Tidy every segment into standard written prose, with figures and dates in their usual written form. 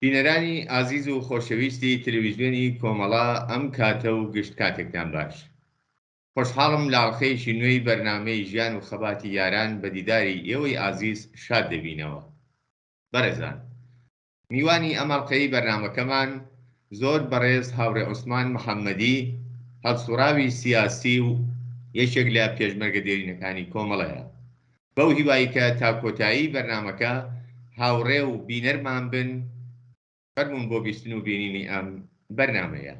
بینەرانی ئازیز و خۆشەویستی تەلەویزیۆنی کۆمەڵە ئەم کاتە و گشت کاتێکتان باش. خۆشحاڵم لە ئەڵقەیەکی نوێی بەرنامەی ژیان و خەباتی یاران بە دیداری ئێوەی ئازیز شاد دەبینەوە. بەڕێزان میوانی ئەم ئەڵقەی بەرنامەکەمان زۆر بەڕێز هاوڕێ عوسمان محەممەدی هەڵسوڕاوی سیاسی و یەکێک لە پێشمەرگە دێرینەکانی کۆمەڵەیە. بەو هیوای کە تا کۆتایی بەرنامەکە هاوڕێ و بینەرمان بن، فەرموون بۆ بیستن و بینینی ئەم بەرنامەیە.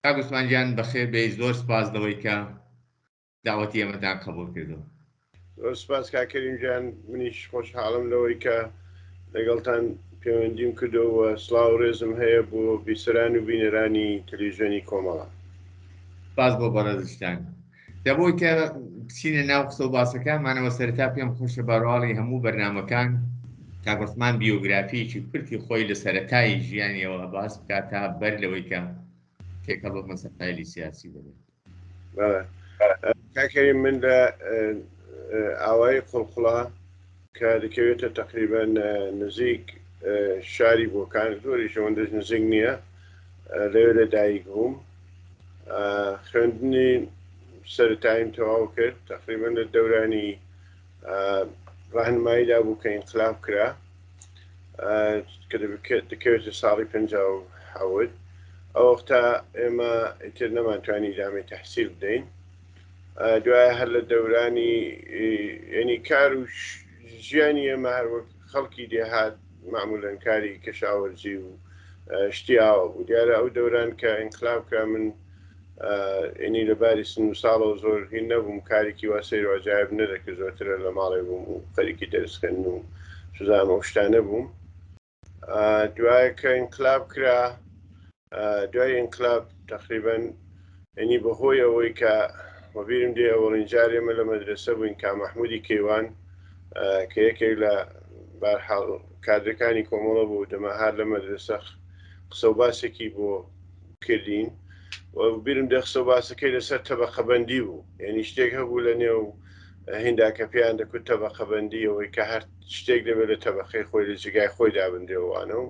کاک عوسمان گیان بەخێر بێی زۆر سپاس لەوەی کە داوەتی ئێمەتان قبوڵ کردو. زۆر سپاس کاک کەریم گیان منیش خۆشحاڵم لەوەی کە لەگەڵتان پەیوەندیم کردو و سڵاو و ڕێزم هەیە بۆ بیسەران و بینەرانی تەلەڤیزیۆنی کۆمەڵە. سپاس بۆ بەڕێزیشتان. دەبۆی کە بچینە ناو قسە و باسەکانمانەوە سەرەتا پێم خۆشە بەڕواڵی هەموو بەرنامەکان کاک عوسمان بیۆگرافیەکی کورتی خۆی لە سەرەتای ژیانیەوە باس بکات تا بەر لەوەی کە تێکەڵ بە مەسەلەی سیاسی دەبێت. بەڵێ کاک کەریم من لە ئاوایی قوڵقوڵا کە دەکەوێتە تقریبا نزیک شاری بۆکان زۆریش ئەوەندەش نزیک نییە لەوێ لە دایک بووم خوێندنی سەرەتاییم تەواو کرد تقریبا لە دەورانی ڕاهنماییدا بوو کە ئینقلاب کرا کە دەکەوێتە ساڵی 57 ئەو وەختە ئێمە ئیتر نەمانتوانی ئیدامەی تەحسیل بدەین دوای هەر لە دەورانی ینی کار و ژیانی ئێمە هەر وەک خەڵکی دێهات معمولەن کاری کەشاوەرزی و شتی ئاوە بوو دیارە ئەو دەوران کە ئینقلاب کرا من ینی لە باری سن و ساڵەوە زۆر هین نەبووم کارێکی وا سەیر و عەجایب نەدەکرد زۆرترە لە ماڵێ بووم و خەریکی دەرس خوێندن و سوزانم ئەو شتانە بووم دوای کە ئینقلاب کرا دوای ئینقلاب تقریبا ینی بەهۆی ئەوەی کە وەبیرم دێ ئەوەڵین جار ئێمە لە مەدرسە بووین کا مەحموودی کەیوان کە یەکێک لە بارحاڵ کادرەکانی کۆمەڵە بوو دەمەهات لە مەدرسە قسە و باسێکی بۆ کردین و بیرم دێ قسە و باسەکەی لەسەر تەبەقەبەندی بوو یعنی شتێک هەبوو لە نێو هیندا کە پێیان دەکوت تەبەقەبەندی ئەوەی کە هەر شتێک دەبێت لە تەبەقەی خۆی لە جێگای خۆی دابنرێوانە و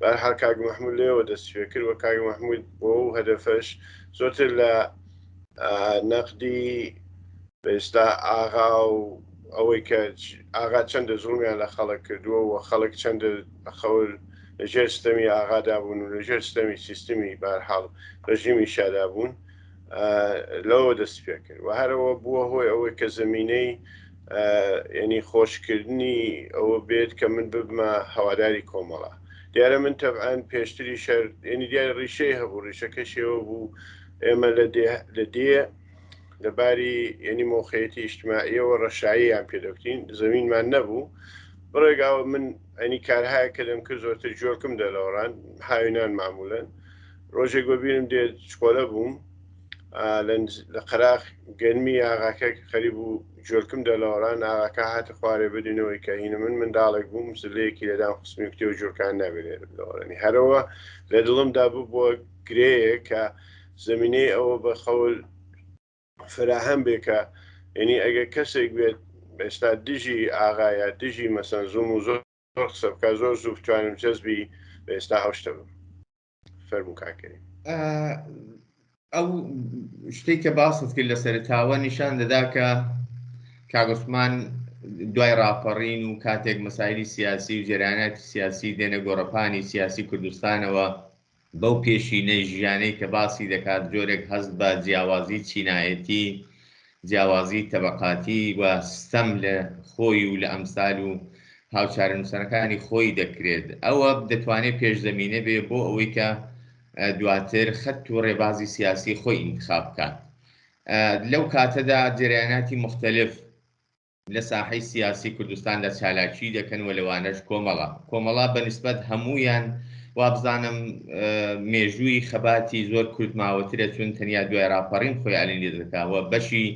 بەهەرحاڵ کاک مەحمود لێوە دەستی پێ کرد و کاک مەحمود بۆ ئەو هەدەفەش زۆرتر لە نەقدی ئێستا ئاغا و ئەوەی کە ئاغا چەندە زوڵمیان لە خەڵک کردووە و خەڵک چەندە خەور لە ژێر ستەمی ئاغادا بوون و لە ژێر ستەمی سیستمی بارحاڵ ڕژیمی شادا بوون لەوە دەست پێ کرد و هەرەوە بووە هۆی ئەوەی کە زمینەی یعنی خۆشکردنی ئەوە بێت کە من ببمە هەواداری کۆمەڵە دیارە من تەبعەن پێشتری شەر یعنی دیارە ڕیشەی هەبوو ڕیشەکەشیەوە بوو ئێمە لە دێ لە دێ لە باری یعنی مۆخەیەتی ئیجتماعیەوە ڕەشاییان پێدەکتین زەمینمان نەبوو بڕێگاوە من ئەنی کارهایە کە دەمکرد زۆرتر جۆکم دەلەوەڕان هاوینان معمولەن ڕۆژێک بەبیرم دێت چکۆلە بووم لە قەراخ گەنمی ئاغاکە خەریب بوو جۆلکم دەلەوەڕان ئاغاکە هاتە خوارێ بدینەوەی کە هینە من منداڵێک بووم زلەیەکی لەدام خستمی کتێ و جۆلکان نابێت لەوەڕێنی هەرەوە لە دڵمدا بوو بۆ گرێیە کە زمینەی ئەوە بە خەول فراهەم بێ کە یعنی ئەگەر کەسێک بێت ئێستا دژی ئاغایە دژی مەسەن زوم و زۆر قسە بکە زۆر زوو بتوانم جەزبی ئێستا ئەو شتە بم فەرموو کاک کەریم. ئەو شتێک کە باست کرد لە سەرتاوە نیشان دەدا کە کاک عوسمان دوای ڕاپەڕین و کاتێک مەسایلی سیاسی و جەریاناتی سیاسی دێنە گۆڕەپانی سیاسی کوردستانەوە بەو پێشینەی ژیانەی کە باسی دەکات جۆرێک هەست بە جیاوازی چینایەتی، جیاوازی تەبەقاتی و ستەم لە خۆی و لە ئەمسال و هاوچارەنووسەکانی خۆی دەکرێت. ئەوە دەتوانێت پێشزەمینە بێ بۆ ئەوەی کە دواتر خەت و ڕێبازی سیاسی خۆی ئینتخاب بکات. لەو کاتەدا جەریاناتی موختەلف لە ساحەی سیاسی کوردستاندا چالاکی دەکەن و لەوانەش کۆمەڵە. کۆمەڵە بە نیسبەت هەموویان وابزانم مێژووی خەباتی زۆر کورت ماوەترە چون تەنیا دوای ڕاپەڕین خۆی ئالین لێ دەکا و بەشی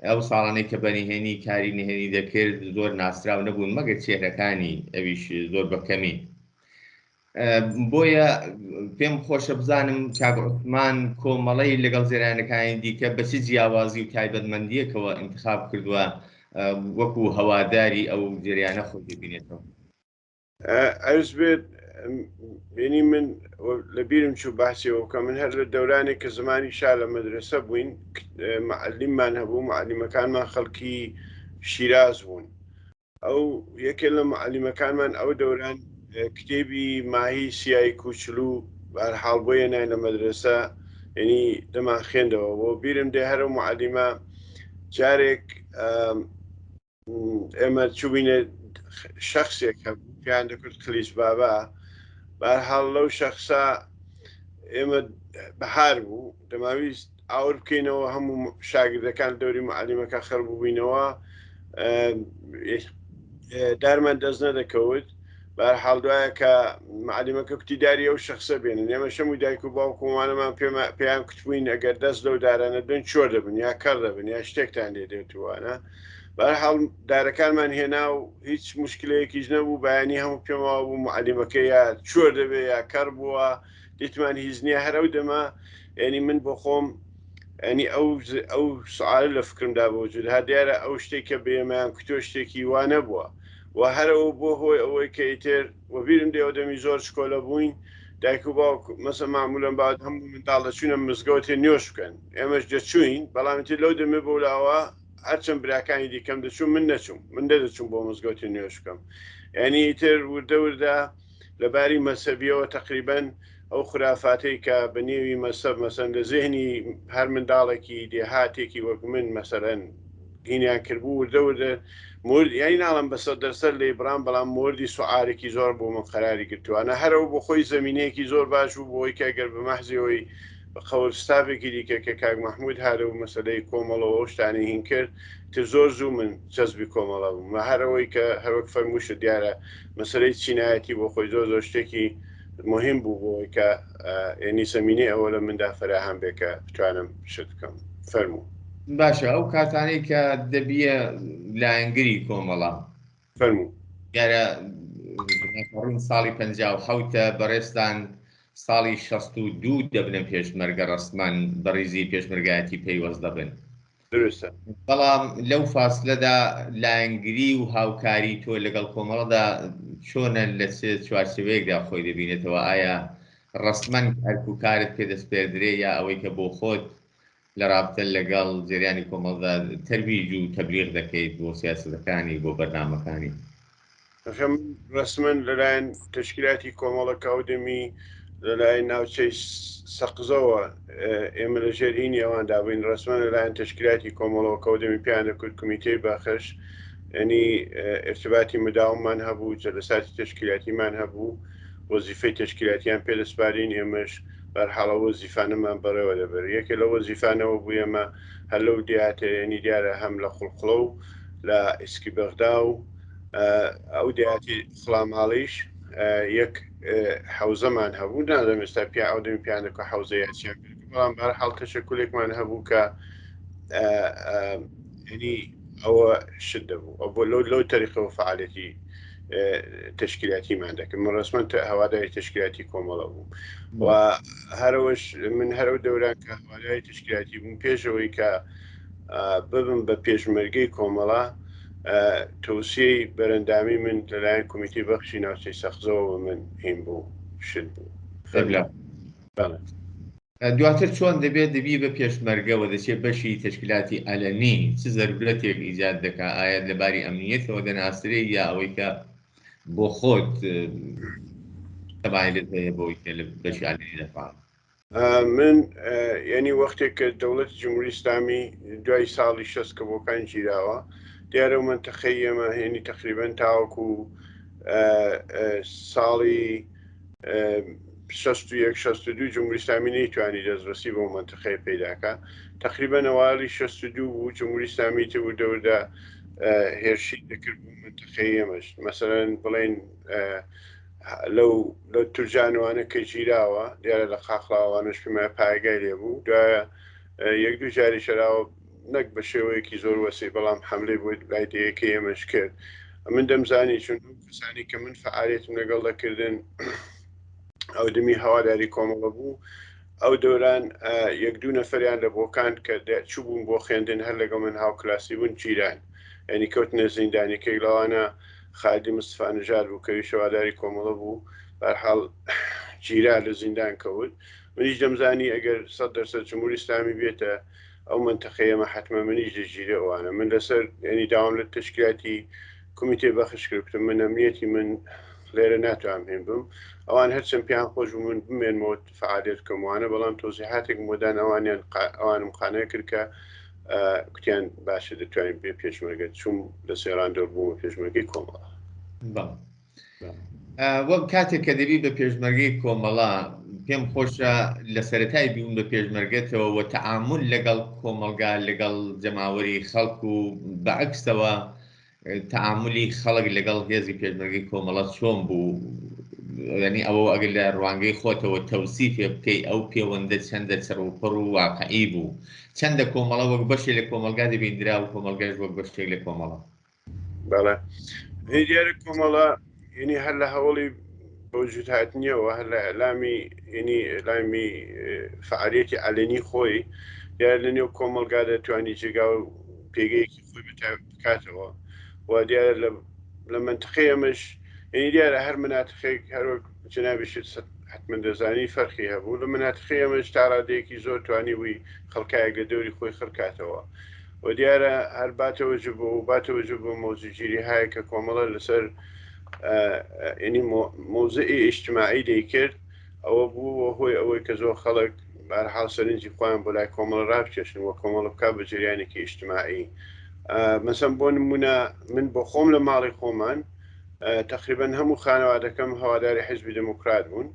ئەو ساڵانەی کە بە نهێنی کاری نهێنی دەکرد زۆر ناسراو نەبوون مەگەر چێهرەکانی ئەویش زۆر بە کەمی. بۆیە پێم خۆشە بزانم کاک عوسمان کۆمەڵەی لەگەڵ جەریانەکانی دیکە بە چ جیاوازی و تایبەتمەندییەکەوە ئینتخاب کردووە وەکو هەواداری ئەو جەریانە خۆی دەبینێتەوە؟ ئەرز بێت بینی من لە بیرم چوو باسی ئەوە بکەم من هەر لە دەورانێک کە زمانی شا لە مەدرسە بووین معلممان هەبوو معلمەکانمان خەڵکی شیراز بوون ئەو یەکێ لە معلمەکانمان ئەو دەوران کتێبی ماهی سیای کوچلو بەهەرحاڵ بۆ یەنای لە مەدرسە یعنی دەمان خوێندەوە بۆ بیرم دێ هەرە معلمە جارێک ئێمە چوبینە شخصێک هەبوو پێیان دەکرد کلیچ بابا بەهەرحاڵ لەو شخصە ئێمە بەهار بوو دەماویست ئاور بکەینەوە هەموو شاگردەکان دەوری معلیمەکە خەر بووینەوە دارمان دەست نەدەکەوت بەرحاڵ دوایە کە معلیمەکە کوتی داری ئەو شخصە بێنن ئێمە شەم و دایک و باوکمانەمان پێیان کوتبووین ئەگەر دەست لەو دارانە دن چۆر دەبن یا کەڕ دەبن یا شتێکتان لێ دێتوانە بەرحاڵ دارەکانمان هێنا و هیچ مشکلەیەکیش نەبوو بەیانی هەموو پێمەوە بوو معلیمەکە یا چۆر دەبێ یا کەڕ بووە دیتمان هیچ نییە هەر ئەو دەمە یعنی من بۆ خۆم ینی ئەو ئەو سوالە لە فکرمدا بە وجود هات دیارە ئەو شتێک کە بێمەیان کوتۆ شتێکی وا نەبووە و هەرەوە بۆ هۆی ئەوەی کە ئیتر وەبیرم دێ ئەو دەمی زۆر چکۆلە بووین دایک و باوک مەسە معمولەن با هەموو منداڵ دەچوونە مزگەوتێ نوێژ بکەن ئێمەش دەچووین بەڵام ئیتر لەو دەمێ بەولاوە هەرچەند براکانی دیکەم دەچوون من نەچووم من نەدەچووم بۆ مزگەوتێ نوێژ بکەم یعنی ئیتر وردە وردە لە باری مەزهەبیەوە تەقریبەن ئەو خورافاتەی کە بە نێوی مەزهەب مەسەن لە زێهنی هەر منداڵێکی دێهاتێکی وەک من مەسەلەن هینیان کردبوو وردە وردە مورد یانی ناڵم بەسەر دەرسەر لێی بڕام بەڵام موردی سوعارێکی زۆر بۆ من قەراری گرتووانە هەرەوە بۆ خۆی زەمینەیەکی زۆر باش بوو بۆی کە گەر بە مەحزی ئەوەی بە قەول ستافێکی دیکە کە کاک مەحموود هاتە و مەسەلەی کۆمەڵەوە ئەو شتانەی هین کرد تر زۆر زوو من جەزبی کۆمەڵە بووم هەر ئەوەی کە هەروەک فەرمووشت دیارە مەسەلەی چینایەتی بۆ خۆی زۆر زۆر شتێکی مهم بوو بۆ ئەوەی کە یعنی زەمینەی ئەوە لە مندا فەراهەم بێ کە بتوانم شت بکەم. فەرموو. باشە ئەو کاتانەی کە دەبیە لایەنگری کۆمەڵە. فەرموو. دیارە ڕاپەڕین ساڵی 57ە بەڕێزتان ساڵی 62 دەبنە پێشمەرگە ڕەسمان بە ڕیزی پێشمەرگایەتی پەیوەست دەبن. دروستە. بەڵام لەو فاسلەدا لایەنگری و هاوکاری تۆ لەگەڵ کۆمەڵەدا چۆنە لە چ چوارچێوەیەکدا خۆی دەبینێتەوە ئایا ڕەسمەن ئەرک و کارت پێ دەسپێردرێ یا ئەوەی کە بۆ خۆت لە ڕابتە لەگەڵ جەریانی کۆمەڵدا تەرویج و تەبلیغ دەکەیت بۆ سیاسەتەکانی بۆ بەرنامەکانی؟ ئەخە من ڕەسمەن لەلایەن تەشکیلاتی کۆمەڵە کە ئەو دەمی لەلایەن ناوچەی سەقزەوە ئێمە لە ژێر هینی ئەواندا بووین ڕەسمەن لەلایەن تەشکیلاتی کۆمەڵەوە کە ئەو دەمی پێیان دەکوت کومیتەی بەخش یعنی ارتباطی مداوممان هەبوو جەلەساتی تەشکیلاتیمان هەبوو وەزیفەی تەشکیلاتیان پێ دەسپارین ئێمەش بەرحاڵ ئەو وەزیفانەمان بەڕێوە دەبرد یەکێ لەو وەزیفانەوە بوو ئێمە هەر لەو دیاتە یعنی دیارە هەم لە قوڵقڵە و لە ئیسکی بەغدا و ئەو دێهاتی خڵاماڵیش یەک حەوزەمان هەبوو نازانم ئێستا پیا ئەو دەمی پیان دەکە حەوزە یا چیان کرد بەڵام بەهەرحاڵ تەشەکولێکمان هەبوو کە یعنی ئەوە شت دەبوو ئەو بۆ لەو لەو تەریقەوە فعالەتی تەشکیلاتیمان دەکرد من ڕسمەن هەواداری تەشکیلاتی کۆمەڵە بووم و هەرەوەش من هەرەو دەوران کە هەواداری تەشکیلاتی بووم پێشەوەی کە ببم بە پێشمەرگەی کۆمەڵە تەوسیەی بەرەندامی من لەلایەن کۆمیتەی بەخشی ناوچەی سەقزەوە بە من هین بوو شت بوو. بەڵێ. دواتر چۆن دەبێت دەبی بە پێشمەرگەوە دەچێت بەشی تەشکیلاتی عەلەنی چ زەرورەتێک ئیجاد دەکا ئایا لە باری ئەمنیەتەوە دەناسرێ یا ئەوەی کە بۆ خۆت تەمایلت هەیە بۆی کە لە بەشی عەلەنی دەفعال من یعنی وەختێک کە دەوڵەتی جمهوری ئیسلامی دوای ساڵی شەست کە بۆکان گیراوە دیارە و منتەقەی ئێمە هێنی تقریبا تاوەکو ساڵی 61 62 جمهوری ئیسلامی نەیتوانی دەستڕەسی بۆ منتەقەیە پەیداکە تقریبا نەوالی 62 بوو جمهوری ئیسلامی تر وردە وردە هێرشی دەکرد بۆ منتەقەی ئێمەش مەسەلەن بڵێن لەو لە تورجانوانە کە گیراوە دیارە لە قاقڵاوانەش پێمایە پایگای لێ بوو دوایە یەک دوو جاری شەراوە نەک بە شێوەیەکی زۆر وەسی بەڵام حملەی بۆ لای دەیەکەی ئێمەش کرد من دەمزانی چون ئەو کەسانی کە من فعالێتم لەگەڵ دەکردن. ئەو دەمی هەواداری کۆمەڵە بوو ئەو دەوران یەک دوو نەفەریان لە بۆکان کە چووبوون بۆ خوێندن هەر لەگەڵ من هاوکلاسی بوون گیران یعنی کەوتنە زیندان یەکێک لەوانە خالدی مستەفا نژاد بوو کە ئەویش هەواداری کۆمەڵە بوو بەرحاڵ گیرا لە زیندان کەوت منیش دەمزانی ئەگەر 100% جمهوری ئیسلامی بێتە ئەو مەنتەقەی ئێمە حەتمەن منیش دەگیرێ ئەوانە من لەسەر یعنی داوام لە تەشکیلاتی کومیتەی بەخش کرد کوتم من ئەمنیەتی من لێرە ناتوانم هێن بم ئەوان هەرچەند پێیان خۆش بوو من بمێنمەوە فعالیت بکەم وانە بەڵام تۆزیحاتێکم بۆ دان ئەوانیان ئەوانم قانع کرد کە کوتیان باشە دەتوانین بێ پێشمەرگە چوم لە سێراندۆر بوومە پێشمەرگەی کۆمەڵە. بەڵێ. وەک کاتێک کە دەبی بە پێشمەرگەی کۆمەڵە پێم خۆشە لە سەرەتای بوون بە پێشمەرگەتەوە و تەعامول لەگەڵ کۆمەڵگا لەگەڵ جەماوەری خەڵک و بەعکسەوە تەعامولی خەڵک لەگەڵ هێزی پێشمەرگەی کۆمەڵە چۆن بوو یعنی ئەوە ئەگەر لە ڕوانگەی خۆتەوە تەوسیفێ بکەی ئەو پێوەندە چەندە چڕ و پڕ و واقعی بوو چەندە کۆمەڵە وەک بەشێ لە کۆمەڵگا دەبیندرا و کۆمەڵگەش وەک بەشێک لە کۆمەڵە. بەڵێ هی دیارە کۆمەڵە یعنی هەر لە هەوڵی بەوجود هاتنیەوە هەر لە ئەلامی یعنی ئەلامی فعالیەتی عەلەنی خۆی دیارە لە نێو کۆمەڵگا دەتوانی جێگا و پێگەیەکی خۆی بکاتەوە و دیارە لە منتقەی ئەمەش یعنی دیارە هەر مناتقێک هەروەک جنابیشت حتمما دەزانی فەرقی هەبوو لە مناتقی ئەمەش تا ڕادەیەکی زۆر توانی بووی خەڵکایەک لە دەوری خۆی خڕکاتەوە و دیارە هەر باتەوەجه بۆ و باتەوەجه بۆ مەوزوعگیری های کە کۆمەڵە لەسەر ینی مەوزعی ئیجتماعی دەیکرد ئەوە بوو هۆی ئەوەی کە زۆر خەڵک بەهەرحاڵ سەرنجی خۆیان بۆ لای کۆمەڵە ڕابکێشن و کۆمەڵە بکات بە جریانێکی ئیجتماعی مەسەن بۆ نمونە من بۆ خۆم لە ماڵی خۆمان تقریبا هەموو خانەوادەکەم هەواداری حیزبی دێموکرات بوون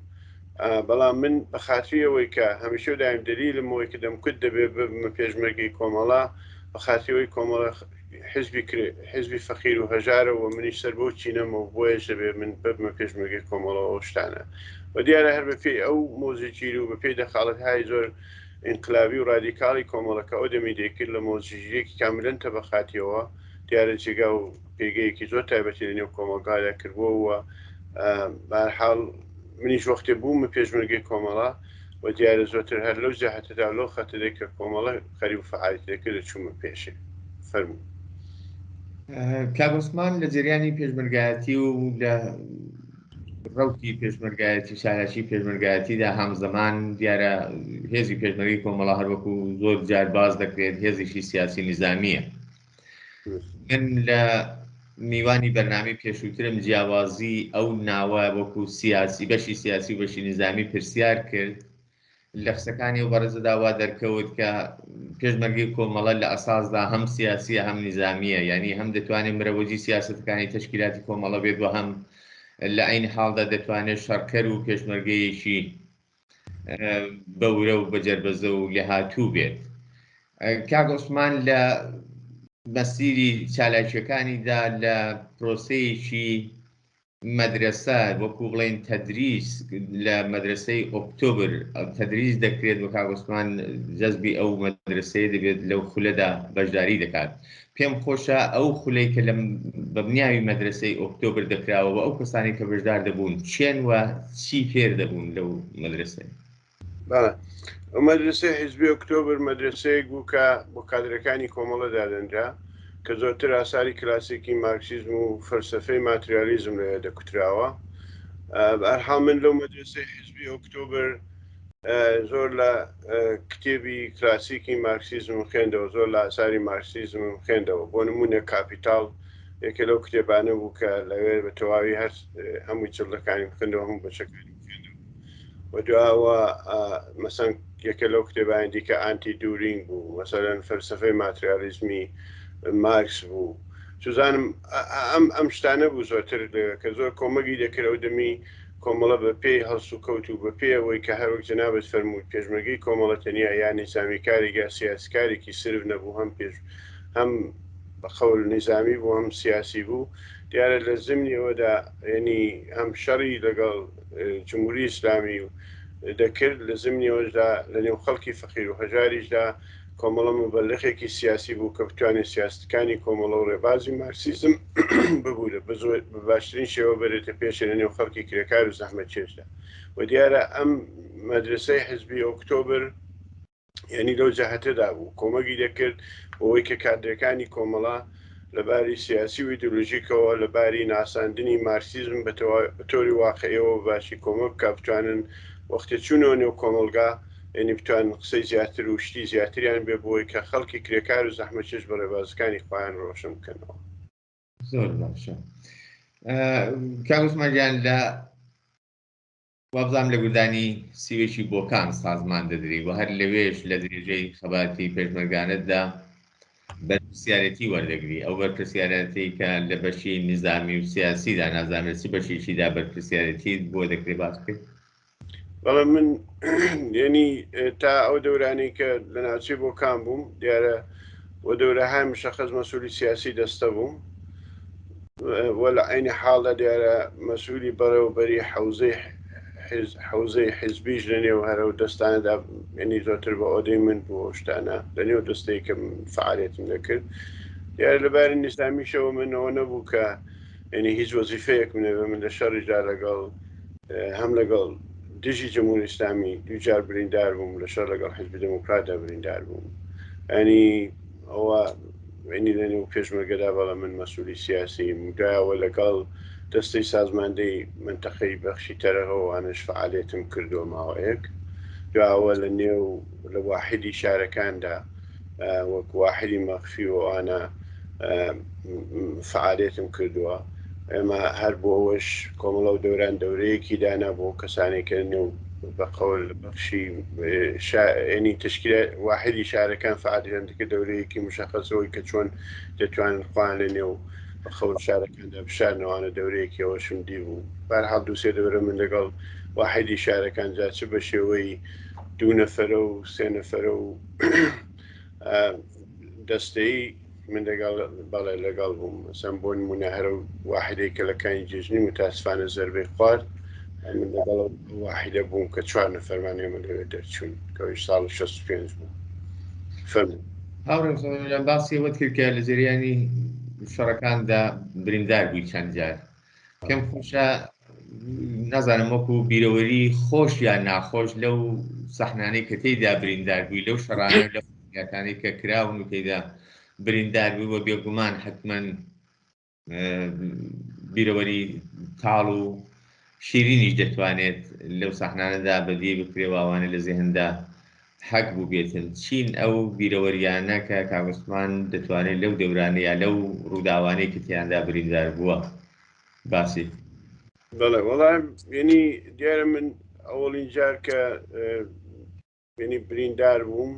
بەڵام من بە خاتری ئەوەی کە هەمیشە و دایم دەلیلم ئەوەی کە دەمکوت دەبێ ببمە پێشمەرگەی کۆمەڵە بە خاتری ئەوەی کۆمەڵە حزبی حزبی فەقیر و هەژارە و منیش سەر بەو چینەمە و بۆیەش دەبێ من ببمە پێشمەرگەی کۆمەڵە ئەو شتانە و دیارە هەر بەپێی ئەو مۆزیکیر و بەپێی دەخاڵەتهای زۆر ئینقلابی و ڕادیکاڵی کۆمەڵەکە ئەو دەمی دەیکرد لە مۆزیکیرێکی کاملەن تەبەقاتیەوە دیارە جێگا و پێگەیەکی زۆر تایبەتی لە نێو کۆمەڵگادا کردبووە و بەهەرحاڵ منیش وەختێ بوومە پێشمەرگەی کۆمەڵە و دیارە زۆرتر هەر لەو جەهەتەدا و لەو خەتەدا کە کۆمەڵە خەریک و فەعالیەتی دەکرد دەچوومە پێشێ. فەرموو. کاک عوسمان لە جەریانی پێشمەرگایەتی و لە ڕەوتی پێشمەرگایەتی چالاکی پێشمەرگایەتیدا هەمزەمان دیارە هێزی پێشمەرگی کۆمەڵە هەروەکو زۆر جار باز دەکرێت هێزێکی سیاسی نیزامیە. من لە میوانی بەرنامی پێشووترم جیاوازی ئەو ناوە وەکو سیاسی بەشی سیاسی و بەشی نیزامی پرسیار کرد لە قسەکانی و بەڕێزەدا وا دەرکەوت کە پێشمەرگەی کۆمەڵە لە ئەساسدا هەم سیاسیە هەم نیزامیە یعنی هەم دەتوانێت مرەوەجی سیاستەکانی تەشکیلاتی کۆمەڵە بێت و هەم لە عین حاڵدا دەتوانێت شەڕکەر و پێشمەرگەیەکی بە ورە و بە جەربەزە و لێهاتوو بێت. کاک عوسمان لە مەسیری چالاکیەکانیدا لە پرۆسەیەکی مەدرەسە وەکو بڵێن تەدریس لە مەدرسەی ئۆکتۆبر تەدریس دەکرێت و کاک عوسمان جەزبی ئەو مەدرسەیە دەبێت لەو خولەدا بەشداری دەکات. پێم خۆشە ئەو خولەی کە لە بەبنیاوی مەدرەسەی ئۆکتۆبر دەکراوە و ئەو کەسانەی کە بەشدار دەبوون کێن و چی فێر دەبوون لەو مەدرەسەیە؟ بەڵێ ئەو مەدرەسەی حیزبی ئۆکتۆبر مەدرەسەیەک بوو کە بۆ کادرەکانی کۆمەڵە دادەنرا کە زۆرتر ئاساری کلاسیکی مارکسیزم و فەلسەفەی ماتریالیزم لەوێ دەکوتراوە. بەهەرحاڵ من لەو مەدرەسەی حیزبی ئۆکتۆبر زۆر لە کتێبی کلاسیکی مارکسیزمم خوێندەوە، زۆر لە ئاساری مارکسیزمم خوێندەوە، بۆ نموونە کاپیتاڵ یەکێ لەو کتێبانە بوو کە لەوێ بە تەواوی هەر هەمووی جلدەکانیم خوێندەوە، هەموو بەشەکانیم خوێندەوە و دواوە مەسەن یەکێ لەو کتێبانی دیکە ئانتی دورینگ بوو، مەسەلەن فەلسەفەی ماتریالیزمی مارکس بوو. چوزانم ئەم ئەم شتانە بوو زۆرتر لەوێ کە زۆر کۆمەگی دەکرد ئەو دەمی کۆمەڵە بە پێی هەڵسوکەوت و بە پێی ئەوەی کە هەروەک جەنابت فەرمووت پێشمەرگەی کۆمەڵە تەنیا یا نیزامیکارێک یا سیاسیکارێکی سرف نەبوو هەم پێش هەم بە قەول نیزامی بوو هەم سیاسی بوو دیارە لە زمنی ئەوەدا یعنی هەم شەڕی لەگەڵ جمهوری ئیسلامی و دەکرد لە زمنی ئەوەشدا لە نێو خەڵکی فەقیر و هەژاریشدا کۆمەڵە موبەلغێکی سیاسی بوو کە بتوانێت سیاستەکانی کۆمەڵە و ڕێبازی مارکسیزم ببورە بە باشترین شێوە بەرێتە پێشێ لە نێو خەڵکی کرێکار و زەحمەتکێشدا. و دیارە ئەم مەدرسەی حزبی ئۆکتۆبر یعنی لەو جەهەتەدا بوو کۆمەگی دەکرد بۆی کە کادرەکانی کۆمەڵە لە باری سیاسی و ئیدۆلۆژیکەوە لە باری ناساندنی مارکسیزم بە تۆری واقعیەوە باشی کۆمە بکە بتوانن وەختی چوونەوە نێو کۆمەڵگا یعنی بتوانن قسەی زیاتر و شتی زیاتریان بێ بۆی کە خەڵکی کرێکار و زەحمەتکێش بە ڕێبازەکانی خۆیان ڕۆشن بکەنەوە. زۆر باشە کاک عوسمان گیان لە وابزانم لە گوردانی سیوێکی بۆکان سازمان دەدری و هەر لەوێش لە درێژەی خەباتی پێشمەرگانەتدا بەرپرسیارەتی وەردەگری ئەو بەرپرسیارەتی کە لە بەشی نیزامی و سیاسیدا نازانم چ بەشێکیدا بەرپرسیارەتی بۆ دەکرێ باس بکەیت؟ بەڵێ من یعنی تا ئەو دەورانەی کە لە ناوچەی بۆکان بووم دیارە و دەورەهای مشەخەس مەسوولی سیاسی دەستە بووم و لە عینی حاڵدا دیارە مەسوولی بەڕێوەبەری حەوزەی حەوزەی حزبیش لە نێو هەرە و دەستانەدا ینی زۆرتر بە ئۆدەی من بوو ئەو شتانە لە نێو دەستەی کە من فعالێتم دەکرد دیارە لەباری نیزامیشەوە منەوە نەبوو کە یعنی هیچ وەزیفەیەکم نەبێ من لە شەڕیشدا لەگەڵ هەم لەگەڵ دژی جمهوری ئیسلامی دووجار بریندار بووم لە شەڕ لەگەڵ حزبی دێموکراتدا بریندار بووم ینی ئەوە ینی لە نێو پێشمەرگەدا بەڵێ من مەسوولی سیاسیم دوایەوە لەگەڵ دەستەی سازماندەی منتەقەی بەخشی تەرەغەوە ئەنش فعالێتم کردووە ماوەیەک دواوە لە نێو لە واحدی شارەکاندا وەک واحدی مەخفی و ئەوانە فعالێتم کردووە ئێمە هەر بۆ ئەوەش کۆمەڵە و دەوران دەورەیەکی دانا بۆ کەسانێک کە نێو بە قەول بەخشی ینی تشکیلە واحدی شارەکان فعالیان دەکرد دەورەیەکی مشخصەوەی کە چۆن دەتوانن خۆیان لە نێو بە قەول شارەکاندا بشارنەوانە دەورەیەکی ئەوەشم دیبوو بەرحاڵ دووسێ دەورە من لەگەڵ واحدی شارەکان جا چ بە شێوەی دوو نەفەرە و سێ نەفەرە و دەستەی من لەگەڵ بەڵێ لەگەڵ بووم مەسەن بۆ نمونە هەرە واحدەی کە لە کانی جێژنی متاسفانە زەربەی خوارد من لەگەڵ واحدە بووم کە چوار نەفەرمان ئێمە لەوێ دەرچوون کەویش ساڵ 65 بوو فەرموو. هاوڕێ باسی ئەوەت کرد کە لە جەریانی شەڕەکاندا بریندار بووی چەند جار پێم خۆشە نازانم وەکو بیرەوەری خۆش یان ناخۆش لەو سەحنانەی کە تێیدا بریندار بووی لەو شەڕانە لە یاتانەی کە کراون و تێیدا بریندار بووی و بێگومان حتمما بیرەوەری تاڵ و شیرینیش دەتوانێت لەو سەحنانەدا بەدی بکرێ و ئەوانە لە زێهندا حەک بووبێتن چین ئەو بیرەوەریانە کە کاک عوسمان دەتوانێت لەو دەورانە یا لەو ڕووداوانەی کە تیاندا بریندار بووە باسی بەڵێ وەڵا یعنی دیارە من ئەوەڵین جار کە یعنی بریندار بووم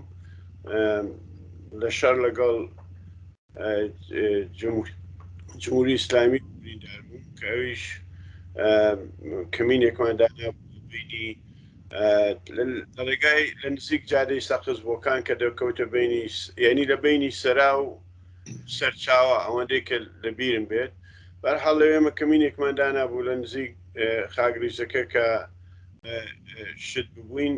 لە شەڕ لەگەڵ جمهوری ئیسلامی بریندار بووم کە ئەویش کەمینێکمان دانا بینی لە ڕێگای لە نزیک جادەی سەقز بۆکان کە دەکەوتە بینی یعنی لە بینی سەرا و سەرچاوە ئەوەندەی کە لە بیرم بێت بەرحاڵ لەوێمە کەمینێکمان دانا بوو لە نزیک خاگریزەکە کە شت ببووین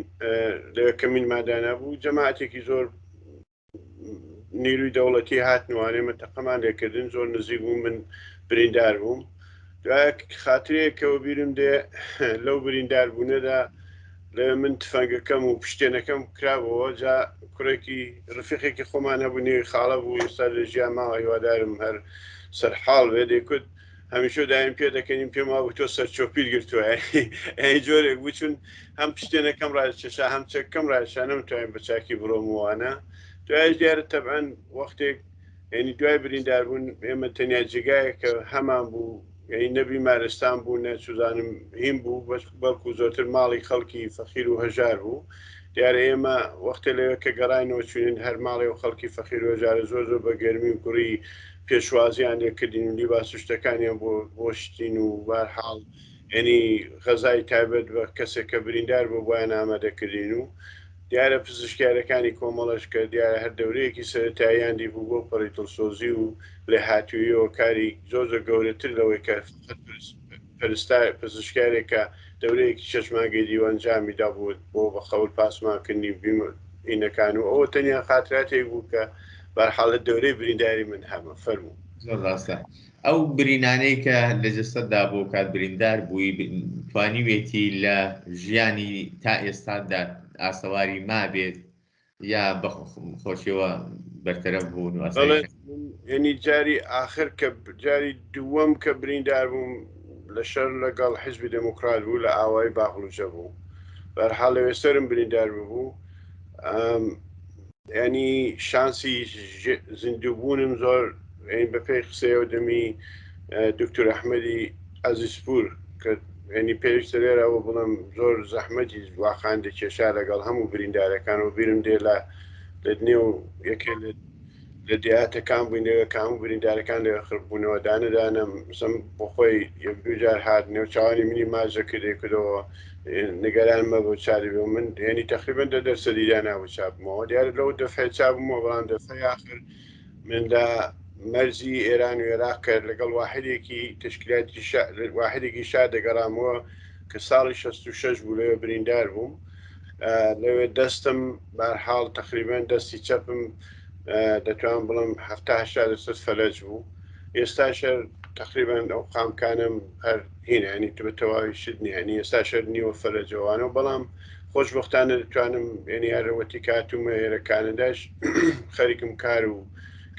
لەوێ کەمینمان دانا بوو جەماعەتێکی زۆر نیروی دەوڵەتی هاتنوانێ من تەقەمان لێکردن زۆر نزیک بوو من بریندار بووم دوای خاترەیەکەوە بیرم دێ لەو بریندار بوونەدا لە من تفەنگەکەم و پشتێنەکەم کرابەوە جا کوڕێکی ڕفیقێکی خۆمان هەبوو نێوی خاڵە بوو ئێستا لە ژیان ماوە هیوادارم هەر سەرحاڵ بێ دەیکوت هەمیشە دایم پێ دەکەنیم پێم وابوو تۆ سەرچۆپیت گرتووە ئەی جۆرێک بوو چون هەم پشتێنەکەم ڕاکێشا هەم چەکەم ڕاکێشا نەمتوانی بە چاکی بڕۆم و وانە دوایش دیارە تەبعەن وەختێک یعنی دوای برینداربوون ئێمە تەنیا جێگایەک کە هەمان بوو یعنی نە بیمارستان بوو نە چوزانم هیم بوو بەس بەڵکو زۆرتر ماڵی خەڵکی فەقیر و هەژار بوو دیارە ئێمە وەختێ لەوێ کە گەڕاینەوە چوینن هەر ماڵێ و خەڵکی فەقیر و هەژارە زۆر زۆر بە گەرمی و گوڕی پێشوازیان لێکردین و لیباس و شتەکانیان بۆ بۆ شتین و بارحاڵ یعنی غەزای تایبەت بە کەسێک کە بریندار بۆ بۆیان ئامادەکردین و دیارە پزیشکیارەکانی کۆمەڵەش کە دیارە هەر دەورەیەکی سەرەتاییان دیبوو بۆ پەڕی دڵسۆزی و لێهاتووییەوە کاری زۆر زۆر گەورەتر لەوەی کە فقط پەرستا پزیشکارێک کە دەورەیەکی شەش مانگەی دیوە ئەنجامی دابوو بۆ بە قەول پاسمانکردنی بینەکان و ئەوە تەنیا خاتراتێک بوو کە بەرحاڵ لە دەورەی برینداری من هەمە فەرموو. زۆر ڕاستە ئەو برینانەی کە لە جەستەدا بۆ کات بریندار بووی توانیوێتی لە ژیانی تا ئێستادا ئاسەواری مابێت یا بە خۆشیەوە بەرتەرەف بوون و ئاسایی یعنی جاری ئاخر کە جاری دووەم کە بریندار بووم لە شەر لەگەڵ حیزبی دێموکرات بوو لە ئاوایی باغڵوجە بوو بەرحاڵ لەوێ سەرم بریندار ببوو ینی شانسی زیندووبوونم زۆر بە پێی قسەیەوە دەمی دکتور ئەحمەدی ئەزیزپور کە ینی پێویستە لێرەوە بڵێم زۆر زەحمەتی واقعا دەکێشا لەگەڵ هەموو بریندارەکان و بیرم دێ لە لە نێو یەکێ لە لە دێهاتەکان بووین لەوێ کە هەموو بریندارەکان لەوێ خڕبوونەوە دانە دانە مسم بۆ خۆی یەک دوو جار هات نێو چاوانی منی ماچ دەکرد کردەوە نیگەران مەبە چاری بێ من یعنی تقریبا دە دەرسەدی دانابوو چاپمەوە دیارە لەو دەفعێ چابوومەوە بەڵام دەفعی آخر من لە مەرزی ئێران و عێراق کرد لەگەڵ واحدێکی تەشکیلاتی واحدێکی شار دەگەڕامەوە کە ساڵی 66 بوو لەوێ بریندار بووم لەوێ دەستم بارحاڵ تقریبا دەستی چەپم دەتوان بڵم 70 دەست فەلەج بوو ئێستا شەر تقریبا ئەو قامکانم هەر هینانی بە تەواوی شت نیانی ئێستا شەر نیوە فەلەجەوانە بەڵام خۆشببختانە دەتوانم ینی هەرەوەتی کاتومە ئێرە کانەداش خەریکم کار و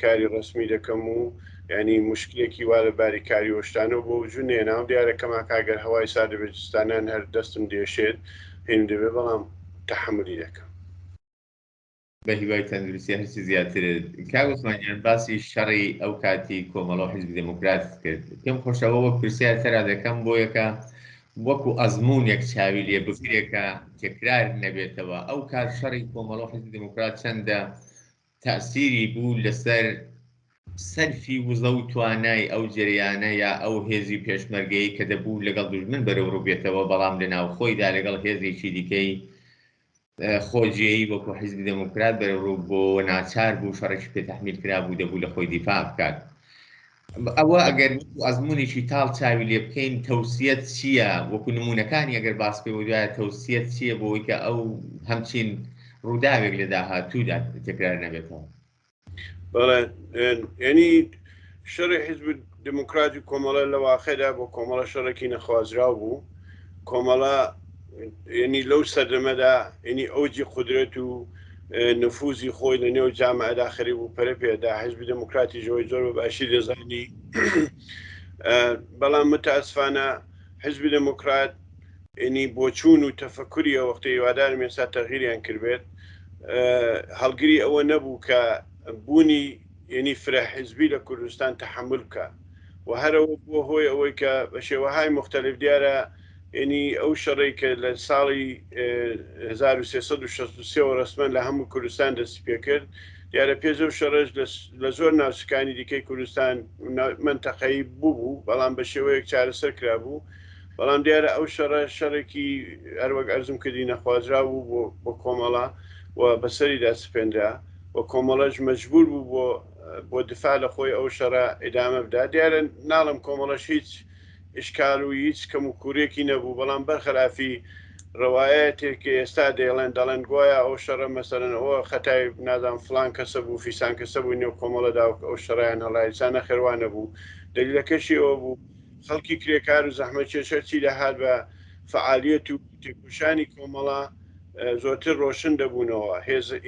کاری ڕسمی دەکەم و ینی مشکلێکی وا لە باری کاری وەشتانەوە بۆ وجود نێناو دیارە کەماکگەر هەوای ساردە بێجستانان هەر دەستم دێشێت هێن دەبێ بەڵام تەحملی دەکەم. بە هیوای تەندروستی هەرچی زیاترت. کاک عوسمان گیان باسی شەڕی ئەو کاتی کۆمەڵە و حیزبی دێموکراتت کرد. پێم خۆشە ئەوە وەک پرسیار تەرا دەکەم بۆیەکە وەکو ئەزموونێک چاوی لێ بکرێ کە تکرار نەبێتەوە. ئەو کات شەڕی کۆمەڵە و حیزبی دێموکرات چەندە تەئسیری بوو لەسەر سەرفی وزە و توانای ئەو جەریانە یا ئەو هێزی پێشمەرگەی کە دەبوو لەگەڵ دوژمن بەرەوڕوو بێتەوە بەڵام لە ناوخۆیدا لەگەڵ هێزێکی دیکەی خۆجێی وەکو حیزبی دێموکرات بەرەوڕوو بۆوە ناچار بوو شەڕێکی پێ تەحمیل کرابوو دەبوو لە خۆی دیفاع بکات. ئەوە ئەگەر وەکو ئەزموونێکی تاڵ چاوی لێ بکەین تەوسیەت چییە وەکو نموونەکانی ئەگەر باس بکەین و دوایە تەوسیەت چییە بۆ ئەوەی کە ئەو هەمچین ڕووداوێک لە داهاتوودا تکرار نەبێتەوە؟ بەڵێ یعنی شەڕی حیزب دموکراتی کۆمەڵە لە واقعدا بۆ کۆمەڵە شەڕێکی نەخوازراو بوو کۆمەڵە یعنی لەو سەردەمەدا یعنی ئەوجی قودرەت و نفوزی خۆی لە نێو جامعەدا خەریک بوو پەرە پێدا حیزبی دموکراتی ژەوەی زۆر بە باشی دەزانی بەڵام متاسفانە حیزبی دموکرات ینی بۆچوون و تەفەکوری ئەو وەختە هیوادارم ئێستا تەغیریان کردبێت هەڵگری ئەوە نەبوو کە بوونی ینی فرە حیزبی لە کوردستان تەحمل بکە و هەرەوە بووە هۆی ئەوەی کە بە شێوەهای مختلف دیارە ینی ئەو شەڕەی کە لە ساڵی 1363 وە ڕەسمەن لە هەموو کوردستان دەستی پێکرد دیارە پێش ئەو شەڕەش لە زۆر ناوچەکانی دیکەی کوردستان مەنتەقەیی بوو بەڵام بە شێوەیەک چارەسەر کرابوو بەڵام دیارە ئەو شەڕە شەڕێکی هەروەک ئەرزم کردی نەخوازراو بوو بۆ بۆ کۆمەڵە و بەسەریدا سپێنرا و کۆمەڵەش مەجبور بوو بۆ بۆ دفاع لە خۆی ئەو شەڕە ئیدامە بدا دیارە ناڵم کۆمەڵەش هیچ ئیشکال و هیچ کەم و کوورێکی نەبوو بەڵام بەرخەلافی ڕەوایەتێک کە ئێستا دەیڵێن دەڵێن گۆیا ئەو شەڕە مەسەلەن ئەوە خەتای نازانم فڵان کەسە بوو فیسان کەسە بوو نێو کۆمەڵەدا و ئەو شەڕیان هەڵایسا نەخێر وا نەبوو دەلیلەکەشی ئەوە بوو خەڵکی کرێکار و زەحمەتکێش هەرچی دەهات بە فەعالیەت و تێکۆشانی کۆمەڵە زۆرتر ڕۆشن دەبوونەوە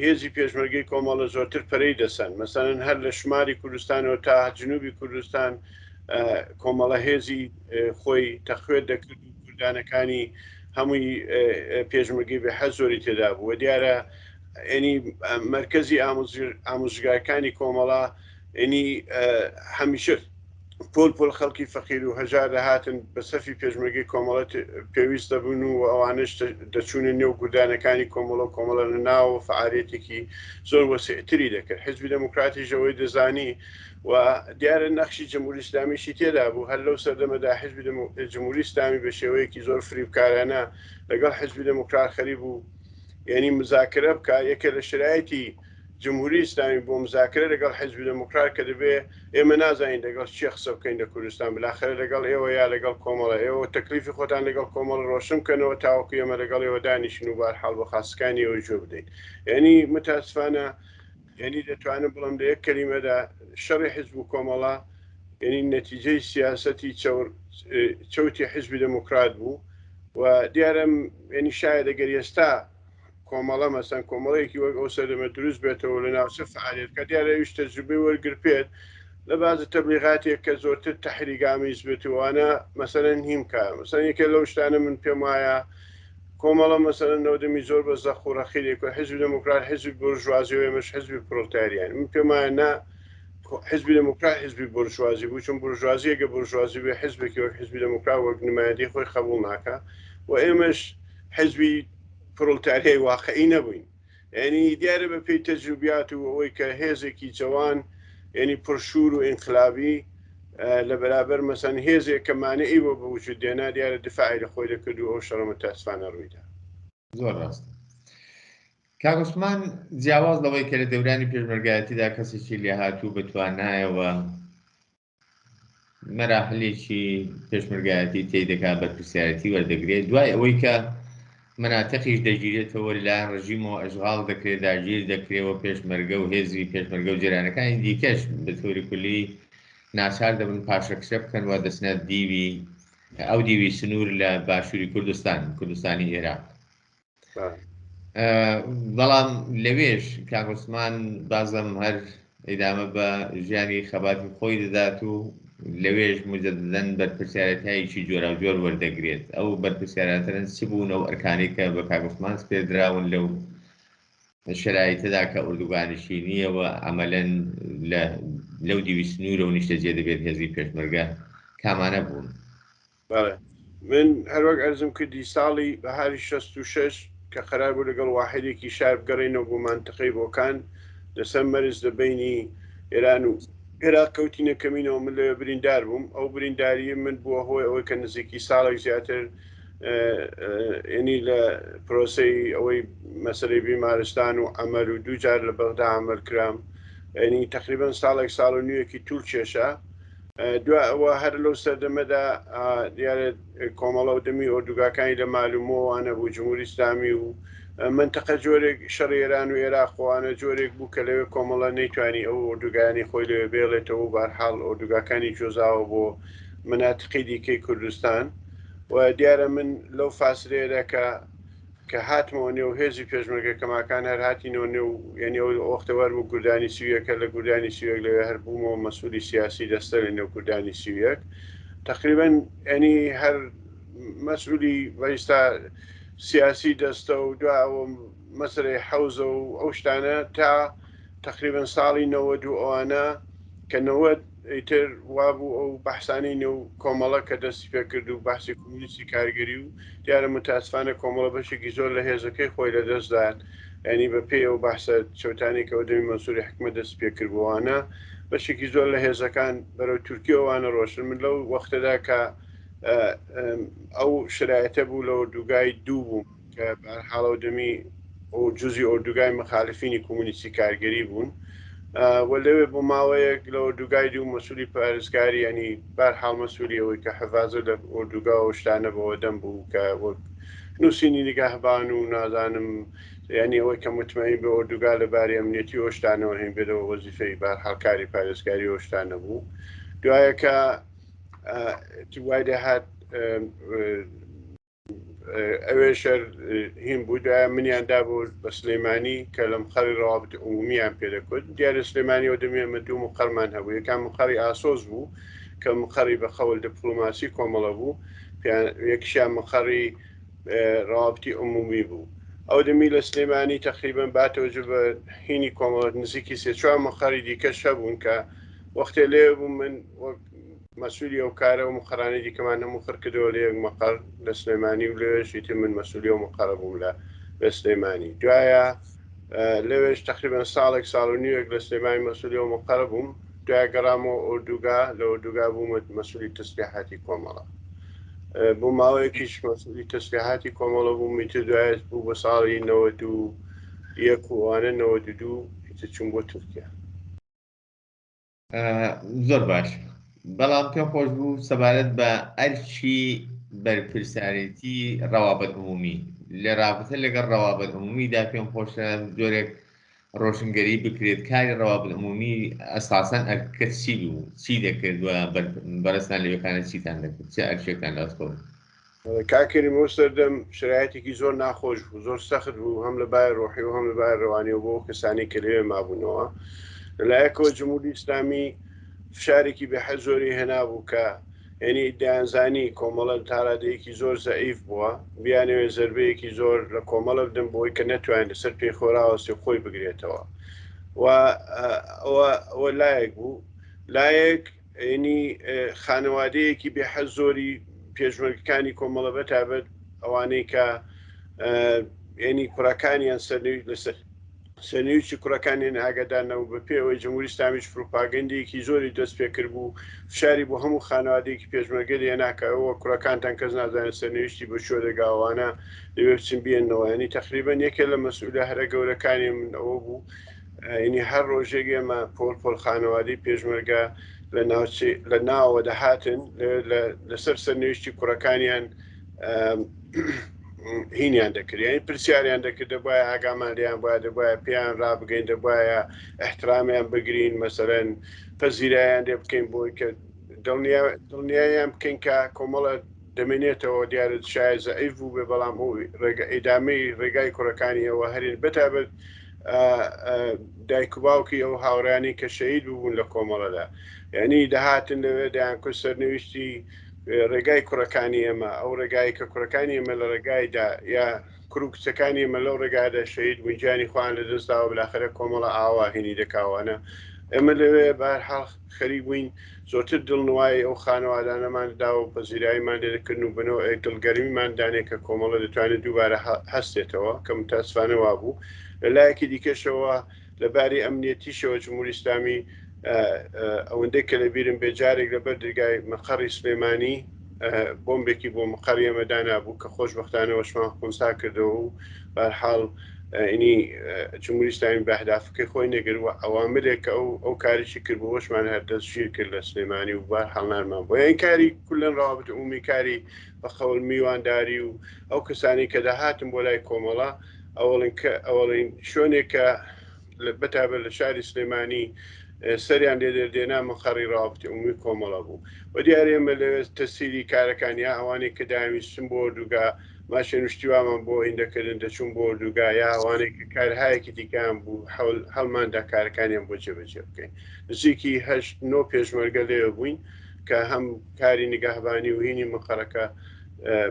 هێزی پێشمەرگەی کۆمەڵە زۆرتر پەرەی دەسەن مەسەلەن هەر لە شماری کوردستانەوە تا جنوبی کوردستان کۆمەڵە هێزی خۆی تەخوێت دەکرد و کوردانەکانی هەمووی پێشمەرگەی بێ حەز زۆری تێدا بوو دیارە ینی مرکزی ئامۆژگارەکانی کۆمەڵە ینی هەمیشە پۆل پۆل خەڵکی فەقیر و هەژار دەهاتن بە سەفی پێشمەرگەی کۆمەڵە پێویست دەبوون و ئەوانەش دەچوونە نێو گوردانەکانی کۆمەڵە و کۆمەڵە لە ناوەوە فەعالیەتێکی زۆر وەسیعتری دەکرد. حیزبی دێموکراتیش ئەوەی دەزانی و دیارە نەخشی جمهوری ئیسلامیشی تێدا بوو. هەر لەو سەردەمەدا حیزبی جمهوری ئیسلامی بە شێوەیەکی زۆر فریبکارانە لەگەڵ حیزبی دێموکرات خەریک بوو یعنی مزاکرە بکا. یەکێ لە شرایطی جمهوری ئیسلامی بۆ مزاکرە لەگەڵ حیزبی دێموکرات کە دەبێ ئێمە نازانین لەگەڵ کێ قسە بکەین لە کوردستان بلاخەرە لەگەڵ ئێوە یا لەگەڵ کۆمەڵە ئێوە تەکلیفی خۆتان لەگەڵ کۆمەڵە ڕۆشن بکەنەوە تاوەکو ئێمە لەگەڵ ئێوە دانیشین و بارحاڵ بۆ خاستەکانی ئێوە گوێ بدەین یعنی متاسفانە یعنی دەتوانم بڵێم لە یەک کەلیمەدا شەڕی حیزب و کۆمەڵە. یعنی نەتیجەی سیاسەتی چەوتی حیزبی دێموکرات بوو و دیارە یعنی شاید ئەگەر ئێستا کۆمەڵە مەسەن کۆمەڵەیەکی وەک ئەو سەردەمە دروست بێتەوە لە ناوچە فعالیت کە دیارە ئەویش تەجروبەی وەرگرپێت لە بازە تەبلیغاتێک کە زۆرتر تەحریگامیز بێت و ئەوانە مەسەلەن هیم کە مەسەلەن یەکێ لەو شتانە من پێم وایە کۆمەڵە مەسەلەن نەودەمی زۆر بە زەق و ڕەقی دەیکرد حیزبی دێموکرات حیزبی بۆرژوازی و ئێمەش حیزبی پرۆلتاریان من پێم وایە نا حیزبی دێموکرات حیزبی بۆرژوازی بوو چون بۆرژوازی ئەگە بۆرژوازی بێ حیزبێکی وەک حیزبی دێموکرات وەک نمایندەی خۆی قەبووڵ ناکا و ئێمەش حیزبی پرۆلتاریای واقعی نەبووین یعنی دیارە بە پێی تەجروبیات و ئەوەی کە هێزێکی جەوان یعنی پرشور و ئینقلابی لە بەرابەر مەسەن هێزێک کە مانعی بۆ بە وجود دێنا دیارە دفاعی لە خۆی دەکرد و ئەو شەڕە متاسفانە ڕوویدا. زۆر ڕاستە کاک عوسمان جیاواز لەوەی کە لە دەورانی پێشمەرگایەتیدا کەسێکی لێهاتوو بەتوانایەوە مەراحلێکی پێشمەرگایەتی تێی دەکات بەرپرسیارەتی وەردەگرێت دوای ئەوەی کە مناتەقیش دەگیرێتەوە لەلایەن ڕژیمەوە ئەشغاڵ دەکرێت داگیر دەکرێەوە پێشمەرگە و هێزی پێشمەرگە و جێرانەکانی دیکەش بە تۆری کولی ناچار دەبن پاشەکشە بکەن و دەچنە دیوی ئەو دیوی سنوور لە باشووری کوردستان کوردستانی ئێراق بەڵام لەوێش کاک عوسمان بازم هەر ئیدامە بە ژیانی خەباتی خۆی دەدات و لەوێش مجددەن بەرپرسیارەتایەکی جۆراوجۆر وەردەگرێت ئەو بەرپرسیاراتەن چ بوون ئەو ئەرکانی کە بە کاک عوسمان سپێردراون لەو شەرایتەدا کە ئوردوگانشینییە و عەمەلەن لە لەو دیوی سنوورە و نیشتەجێ دەبێت هێزی پێشمەرگە کامانە بوون؟ بەڵێ من هەروەک ئەرزم کردی ساڵی بەهاری 66 کە قەرار بوو لەگەڵ واحدێکی شار بگەڕێینەوە بۆ مانتقەی بۆکان لەسەر مەرز لە بەینی ئێران و عێراق کەوتینە کەمینەوە من لەوێ بریندار بووم ئەو برینداریە من بووە هۆی ئەوەی کە نزیکی ساڵێک زیاتر ینی لە پرۆسەی ئەوەی مەسەلەی بیمارستان و عەمەل و دوو جار لە بەغدا عەمەل کرام ینی تقریبا ساڵێک ساڵ و نوێکی طول کێشا دوا ئەوە هەر لەو سەردەمەدا دیارە کۆمەڵە و دەمی ئۆردوگاکانی لە مالومۆوانە بوو جمهوری ئیسلامی و منتەقە جۆرێک شەڕی ئێران و عێراق وانە جۆرێک بوو کە لەوێ کۆمەڵە نەیتوانی ئەو ئۆردوگایانی خۆی لەوێ بێڵێتەوە و بارحاڵ ئۆردوگاکانی جۆزاوە بۆ مناتقی دیکەی کوردستان و دیارە من لەو فاسلەیەدا کە کە هاتمەوە نێو هێزی پێشمەرگە کەماکان هەر هاتینەوە نێو یعنی ئەو وەختە وەر بوو گوردانی سیویەکە لە گوردانی سیوەک لەوێ هەر بوومەوە مەسئولی سیاسی دەستە لە نێو گوردانی سیویەک تقریبا ینی هەر مەسئولی بەیستا سیاسی دەستە و دوا ئەوە مەسەلەی حەوزە و ئەو شتانە تا تقریبا ساڵی 90 و ئەوانە کە 90 ئیتر وابوو ئەو بەحسانەی نێو کۆمەڵە کە دەستی پێکرد و بەحسی کۆمۆنیستی کارگەری و دیارە متاسفانە کۆمەڵە بەشێکی زۆر لە هێزەکەی خۆی لە دەست دات یانی بە پێی ئەو بەحسە چەوتانەی کە ئەو دەمی مەنسوری حکمەت دەستی پێکردبووانە بەشێکی زۆر لە هێزەکان بەرەو تورکی ئەوانە ڕۆشتن من لەو وەختەدا کە ئەو شرایەتە بوو لە ئۆردوگای دوو بووم کە بەهەرحاڵ ئەو دەمی ئەو جزی ئۆردوگای مخالفینی کۆمۆنیستی کارگەری بوون و لەوێ بۆ ماوەیەک لە ئۆردوگای دوو مەسولی پارێزگاری ینی بارحاڵ مەسولی ئەوەی کە حفاظە لە ئۆردوگا و شتانە بەوە دەم بوو کە وەک نووسینی نگاهبان و نازانم ینی ئەوەی کە متمەین بە ئۆردوگا لە باری ئەمنیەتی ئەو شتانەوە هین بێتەوە وەزیفەی بارحاڵ کاری پارێزگاری ئەو شتانە بوو دوایەکە وای دەهات ئەوێ شەر هین بوو دوایە منیان دابوو بە سلەیمانی کە لە مقەڕی ڕەوابط عمومیان پێ دەکوت دیارە سلێمانی و دەمی ئەمە دوو مقەرمان هەبوو یەکان مقەڕی ئاسۆس بوو کە مقەڕی بە قەول دیپلۆماسی کۆمەڵە بوو یەکشیان مقەڕی ڕەوابطی عمومی بوو ئەو دەمی لە سلێمانی تقریبا باتەوەجە بە هینی کۆمەڵە نزیکی سێ چوار مقەڕی دیکەش هەبوون کە وەختێ لێ بوو من وەک مەسولی ئەو کارە و مقەرانی دیکەمان هەموو خڕ کردەوە لە یەک مقەر لە سلێمانی و لەوێش ئیتر من مەسولی ئەو مقەرە بووم لە لە سلێمانی دوایە لەوێش تقریبا ساڵێک ساڵ و نیوێک لە سلێمانی مەسولی ئەو مقەرە بووم دوای گەڕامەوە ئۆردوگا لە ئۆردوگا بوومە مەسولی تەسلیحاتی کۆمەڵە بۆ ماوەیەکیش مەسولی تەسلیحاتی کۆمەڵە بووم ئیتر دوایە بوو بە ساڵی 91 و ئەوانە 92 ئیتر چووم بۆ تورکیا. زۆر باش بەڵام پێم خۆش بوو سەبارەت بە ئەرکی بەرپرسیارێتی ڕەوابەت عمومی لە رابطە لەگەڵ ڕەوابەت عمومیدا پێم خۆشە جۆرێک ڕۆشنگەری بکرێت، کاری ڕەوابت عمومی ئەساسەن ئەرکەکە چی بوو، چی دەکرد و بەڕێزتان لەوێکانە چیتان دەکرد، چ ئەرکێکتان لە ئەستۆ بوو؟ کاک کەریم ئەو سەردەم شەرایتێکی زۆر ناخۆش بوو، زۆر سەخت بوو هەم لە بای ڕۆحی و هەم لە بای ڕەوانیەوە بۆ ئەو کەسانەی کە لەوێ مابوونەوە. لە لایەکەوە جمهوری ئیسلامی فشارێکی بێحەد زۆری هێنابوو کە یعنی دەیانزانی کۆمەڵە تارادەیەکی زۆر زەعیف بووە، بیانەوێ زەربەیەکی زۆر لە کۆمەڵە بدەن بۆی کە نەتوانێت لەسەر پێی خۆی ڕاوەستی و خۆی بگرێتەوە و ئەوە ئەوە لایەک بوو. لایەک ینی خانەوادەیەکی بێحەد زۆری پێشمەرگەکانی کۆمەڵە بەتابەت ئەوانەی کە ینی کوڕەکانیان سەرنوی لەسەر سەرنویستی کوڕەکانیان ئاگادار نەبوو بە پێ ئەوەی جمهوری ئیسلامیش پروپاگەندەیەکی زۆری دەست پێ کرد بوو فشاری بۆ هەموو خانەوادەیەکی پێشمەرگە لێنا کە ئەوە کوڕەکانتان کەس نازانێت سەرنویستی بە کوێ دەگا ئەوانە دەبێ بچن بێننەوە ینی تەقریبەن یەکێ لە مەسئولە هەرە گەورەکانی من ئەوە بوو ینی هەر ڕۆژێک ئێمە پۆل پۆل خانەوادەی پێشمەرگە لە ناوچەی لە ناوەوە دەهاتن لەسەر سەرنویشتی کوڕەکانیان هینیان دەکرد یعنی پرسیاریان دەکرد دەبایە ئاگامان لێیان باە دەبایە پێیان ڕابگەین دەبایە احترامیان بگرین مەسەرەن پەزیرایان لێ بکەین بۆی کە دڵنیا دڵنیایان بکەین کە کۆمەڵە دەمێنێتەوە دیارە شایە زەعیف بوو بێ بەڵام ئەو ڕێگە ئیدامەی ڕێگای کوڕەکانی ئەوە هەرین بەتابەت دایک و باوکی ئەو هاوڕیانی کە شەهید بوون لە کۆمەڵەدا یعنی دەهاتن لەوێ دەیان کوت سەرنویستی ڕێگای کوڕەکانی ئێمە ئەو ڕێگای کە کوڕەکانی ئێمە لە ڕێگایدا یا کوڕ و کچەکانی ئێمە لەو ڕێگادا شەهید بوون گیانی خۆیان لەدەستداوە بلاخرە کۆمەڵە ئاوا هینی دەکاوانە ئێمە لەوێ بەهەرحاڵ خەریک بووین زۆرتر دڵنوای ئەو خانەوادانەمان دا و پەزیراییمان لێ دەکردن و بەنەوعێک دڵگەرمیمان دانێ کە کۆمەڵە دەتوانێت دووبارە هەستێتەوە کە متاسفانە وابوو. لە لایەکی دیکەشەوە لە باری ئەمنیەتیشەوە جمهوری ئیسلامی ئەوەندەی کە لە بیرم بێ جارێک لە بەر درگای مەقەڕی سلێمانی بۆمبێکی بۆ مقەڕی ئێمە دانابوو کە خۆشبەختانە وەشمان خونسا کردەوە و بەهەرحاڵ ئینی جمهوری ئیسلامی بە ئەهدافەکەی خۆی نەگرت و عەواملێک کە ئەو ئەو کاریشی کرد بۆشمان هەر دەستگیر کرد لە سلێمانی و بەهەرحاڵ نارمان بۆ یان کاری کولەن ڕەوابت عمومی کاری بە قەول میوانداری و ئەو کەسانی کە دەهاتن بۆ لای کۆمەڵە ئەوەڵین کە ئەوەڵین شوێنێک کە بەتابەت لە شاری سلێمانی سەریان لێ دەردێنا مقەڕی ڕەوابتی عمومی کۆمەڵە بوو و دیارە ئێمە لەوێ تەسیری کارەکان یا ئەوانەی کە داویستن بۆ ئۆردوگا ماشێن و شتی وامان بۆ هین دەکردن دەچوون بۆ ئۆردوگا یا ئەوانەی کە کارهایەکی دیکەیان بوو حەول هەڵماندا کارەکانیان بۆ جێبەجێ بکەین نزیکی هەشت نۆ پێشمەرگە لەوێ بووین کە هەم کاری نگەهبانی و هینی مقەڕەکە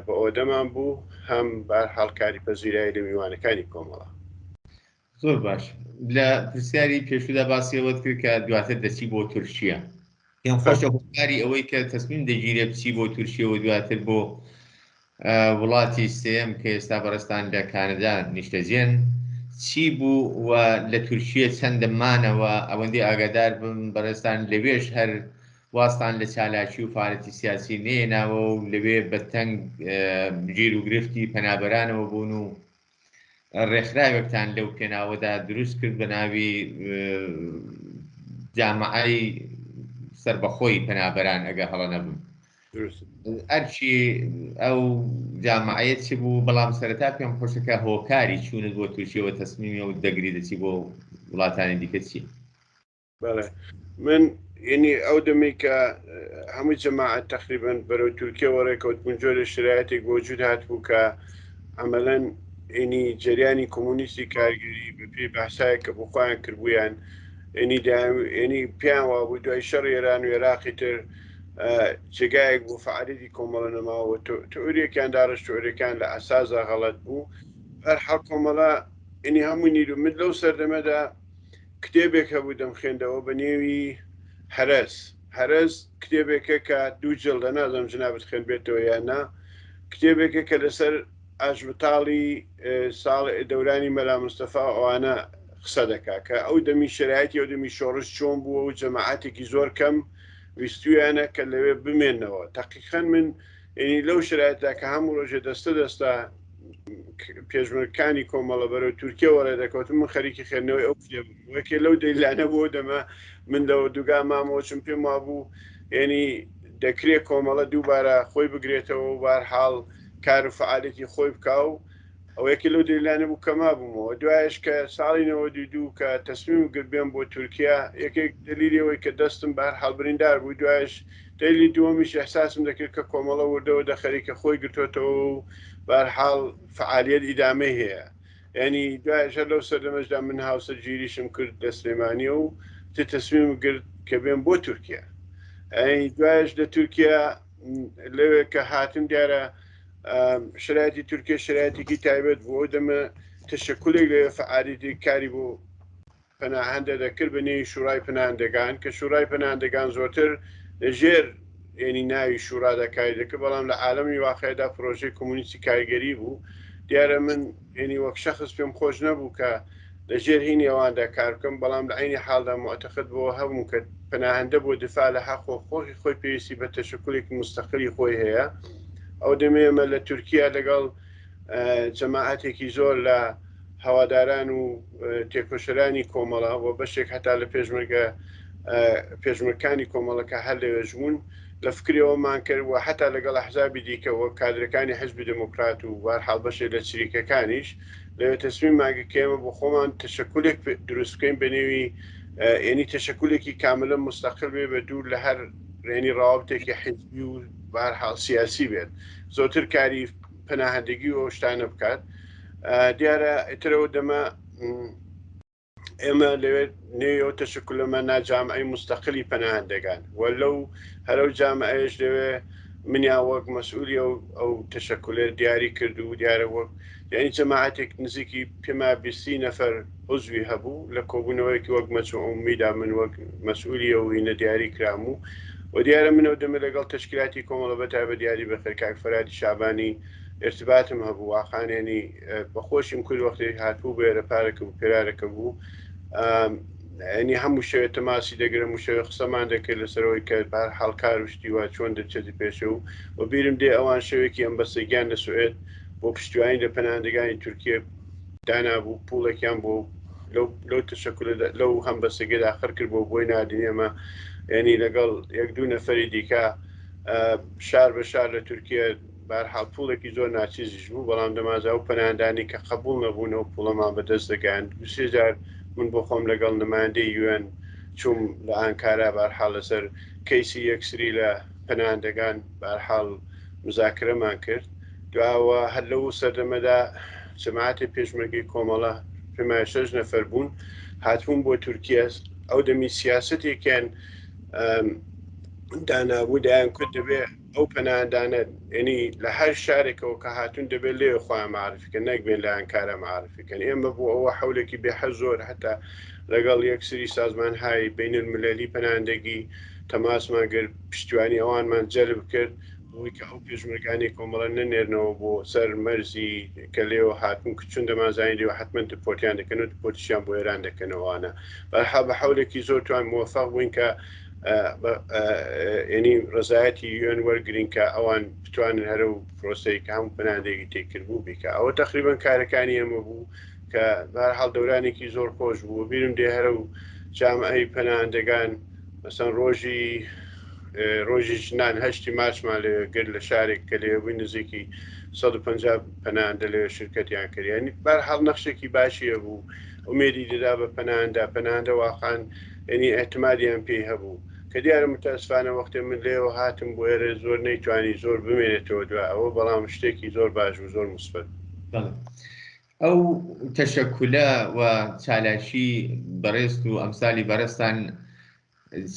بە ئۆدەمان بوو هەم بەهەرحاڵ کاری پەزیرایی لە میوانەکانی کۆمەڵە. زۆر باش لە پرسیاری پێشودا باسی ئەوەت کرد کە دواتر دەچی بۆ تورکیا پێم خۆشە هۆکاری ئەوەی کە تەسمیم دەگیرێ بچی بۆ تورکیا و دواتر بۆ وڵاتی سێم کە ئێستا بەڕێزتان لە کانەدا نیشتەجێن چی بوو و لە تورکیە چەندە مانەوە ئەوەندەی ئاگادار بم بەڕێزتان لەوێش هەر وازتان لە چالاکی و فعالەتی سیاسی نەیەناوە و لەوێ بە تەنگ گیر و گرفتی پەنابەرانەوە بوون و ڕێکخراوێکتان لەو پێناوەدا دروست کرد بە ناوی جامعەی سەربەخۆی پەنابەران ئەگە هەڵە نەبم ئەرکی ئەو جامعەیە چی بوو بەڵام سەرەتا پێم خۆشە کە هۆکاری چوونت بۆ تورکیەوە تەسمیمی و دەگری دەچی بۆ وڵاتانی دیکە چی بەڵێ من یعنی ئەو دەمەی کە هەمووی جەماعەت تقریبا بەرەو تورکیەوە ڕێکەوت بوون جۆرە شرایەتێک بۆ وجود هاتبوو کە عملەن ینی جریانی کۆمۆنیستی کارگەری بە پێی بەحسایەک کە بۆ خۆیان کردبوویان ینی ینی پێیان وابوو دوای شەڕ ئێران و عێراقی تر جێگایەک بۆ فعالیتی کۆمەڵە نەماوە تئوریەکیان داڕشت تئوریەکان لە ئەساسا غەڵەت بوو هەر حاڵ کۆمەڵە ینی هەمووی نیرو من لەو سەردەمەدا کتێبێک هەبوو دەمخوێندەوە بە نێوی هەرەس هەرەس کتێبێکە کە دوو جلدە نازانم جنابت خوێندبێتەوە یان نا کتێبێکە کە لەسەر ئاشبتاڵی ساڵ دەورانی مەلا مستەفا و ئەوانە قسە دەکا کە ئەو دەمی شرایەتی ئەو دەمی شۆڕش چۆن بووە و جەماعەتێکی زۆر کەم ویستویانە کە لەوێ بمێنەوە تەقیقەن من یعنی لەو شرایەتدا کە هەموو ڕۆژێ دەستە دەستە پێشمەرگەکانی کۆمەڵە بەرەو تورکیە وەڕێ دەکەوتن من خەریکی خوێندنەوەی ئەو کتێب بووم یەکێ لەو دەلیلانە بۆ دەمە من لە ئۆردوگا مامەوە چون پێم وابوو یعنی دەکرێ کۆمەڵە دووبارە خۆی بگرێتەوە و بارحاڵ کار و فعالێتی خۆی بکا و ئەوە یەکێ لەو دەلیلانە بوو کە مابوومەوە. دوایش کە ساڵی 92 کە تەسمیم گرت بێم بۆ تورکیا، یەکێک دەلیلی ئەوەی کە دەستم بە هەر حاڵ بریندار بوو، دوایش دەلیلی دووەمیش ئیحساسم دەکرد کە کۆمەڵە وردە وردە خەریکە خۆی گرتۆتەوە و بە هەر حاڵ فەعالیەت ئیدامەی هەیە. یانی دوایش هەر لەو سەردەمەشدا من هاوسەرگیریشم کرد لە سلێمانییە و تر تەسمیم گرت کە بێم بۆ تورکیا. یانی دوایش لە تورکیا لەوێ کە هاتم دیارە شرایەتی تورکیە شرایەتێکی تایبەت بوو ئەو دەمە تەشەکولێک لەوێ فەعالیەتی کاری بۆ پەناهەندە دەکرد بە نێوی شورای پەناهەندەگان کە شورای پەناهەندەگان زۆرتر لە ژێر یعنی ناوی شورادا کاری دەکرد بەڵام لە عالەمی واقعدا پرۆژەی کۆمۆنیستی کاریگەری بوو دیارە من یعنی وەک شەخس پێم خۆش نەبوو کە لە ژێر هینی ئەواندا کار بکەم، بەڵام لە عەینی حاڵدا موعتەقد بەوە هەبووم کە پەناهەندە بۆ دفاع لە حەق و حقوقی خۆی پێویستی بە تەشەکولێکی موستەقلی خۆی هەیە. ئەو دەمەی ئێمە لە تورکیا لەگەڵ جەماعەتێکی زۆر لە هەواداران و تێکۆشەرانی کۆمەڵە و بەشێک هەتا لە پێشمەرگە پێشمەرکانی کۆمەڵەکە هەر لەوێش بوون لە فکری ئەوەمان کرد و حەتا لەگەڵ ئەحزابی دیکە وەک کادرەکانی حزبی دێموکرات و بەهەرحاڵ بەشێک لە چریکەکانیش لەوێ تەسمیممان کرد کە ئێمە بۆ خۆمان تەشەکولێک دروست بکەین بە نێوی یعنی تەشەکولێکی کاملە مستەقل بێ بە دوور لە هەر ڕێنی ڕاوابتێکی حزبی و بەهەرحاڵ سیاسی بێت زۆرتر کاری پەناهەندگی و ئەو شتانە بکات دیارە ئیترەوە دەمە ئێمە لەوێ نێوی ئەو تەشکلەمە نا جامعەی مستەقلی پەناهەندەگان و لەو هەرەو جامعەیەش لەوێ منیان وەک مەسئولی ئەو ئەو تەشەکولە دیاری کرد و دیارە وەک یعنی جەماعەتێک نزیکی پێما 20 نەفەر عضوی هەبوو لە کۆبوونەوەیەکی وەک مەجمع عمومیدا من وەک مەسئولی ئەو هینە دیاری کرام و و دیارە منەوە دەمە لەگەڵ تەشکیلاتی کۆمەڵە بەتایبەت دیاری بەخێر کاک فەرهادی شەعبانی ارتباتم هەبوو واقعا یعنی بەخۆشیم کرد وەختی هاتبوو بێرە پارەکە بوو پێرارەکە بوو ینی هەموو شەوێ تەماسی دەگرم و شەوێ قسەمان دەکرد لەسەرەوەی کە بار حاڵکار و شتی وا چۆن دەچێتی پێشە و و بیرم دێ ئەوان شەوێکی ئەم بەسەگیان لە سوئێد بۆ پشتیوانی لە پەناهەندەگانی تورکیە دانابوو پوڵێکیان بۆ لەو لەو تەشەکولە لەو هەمبەسەگەدا خڕ کرد بۆ بۆی ناردین ئێمە ینی لەگەڵ یەک دوو نەفەری دیکە شار بە شار لە تورکیە بەهەرحاڵ پوڵێکی زۆر ناچیزیش بوو، بەڵام دەمانزا ئەو پەناهەندانەی کە قەبوڵ نەبوون ئەو پوڵەمان بەدەست دەگەیاند. دوو سێ جار من بۆ خۆم لەگەڵ نمایندەی یوئێن چووم لە ئانکارا، بەهەرحاڵ لەسەر کەیسی یەکسری لە پەناهەندەگان بەهەرحاڵ مزاکرەمان کرد. دواوە هەر لەو سەردەمەدا جەماعەتی پێشمەرگەی کۆمەڵە پێمایە شەش نەفەر بوون هاتبوون بۆ تورکیە، ئەو دەمی سیاسەتێکیان دانابوو دەیانکوت دەبێ ئەو پەناهەندانە یعنی لە هەر شارێکەوە کە هاتوون دەبێت لێ خۆیان معرفیکەن نەک بێن لایەن کارە معرفیکەن ئێمە بۆ ئەوە حولێکی بێحە زۆر هەتا لەگەڵ یەکسری سازمان های بین المللی پەناهەندگی تەماسمان گرت پشتیوانی ئەوانمان جەلب کرد بۆی کە ئەو پێشمەرگانی کۆمەڵە نەنێرنەوە بۆ سەر مەرزی کە لێوە هاتون کە چون دەمانزانی لێوە حتمما دپۆرتیان دەکەن و دپۆرتیشیان بۆ ئێران دەکەنەوەوانە بەرحا بە حولێکی زۆر توان موفق بووین کە ینی ڕزایەتی یوێن وەرگین کە ئەوان بتوانن هەرە و پرۆسەی کە هەموو پەناندێکی تێکرد بوو بیکە ئەوە تقریبان کارەکانی ئێمە بوو کە بەهەرحاڵ دەورانێکی زۆر خۆش بوو بیرم دێ هەرە و جامعەی پەناهەندەگان مەسەن ڕۆژی ڕۆژی ژنان هەشتی مارچمان لەوێ گرت لە شارێک کە لەوێ بووین نزیکی 150 پەناهەندە لەوێ شرکەتیان کرد یعنی بەهەرحاڵ نەخشێکی باشی هەبوو ئومێدی دەدا بە پەناهەندە پەناهەندە واقعا یعنی اعتمادیان پێی هەبوو کە دیارە متاسفانە وەختێ من لێوە هاتم بۆ ئێرە زۆر نەیتوانی زۆر بمێنێتەوە دوای ئەوە بەڵام شتێکی زۆر باش و زۆر مثبت بەڵێ ئەو تەشەکولە و چالاکی بەڕێزت و ئەمسالی بەڕێزتان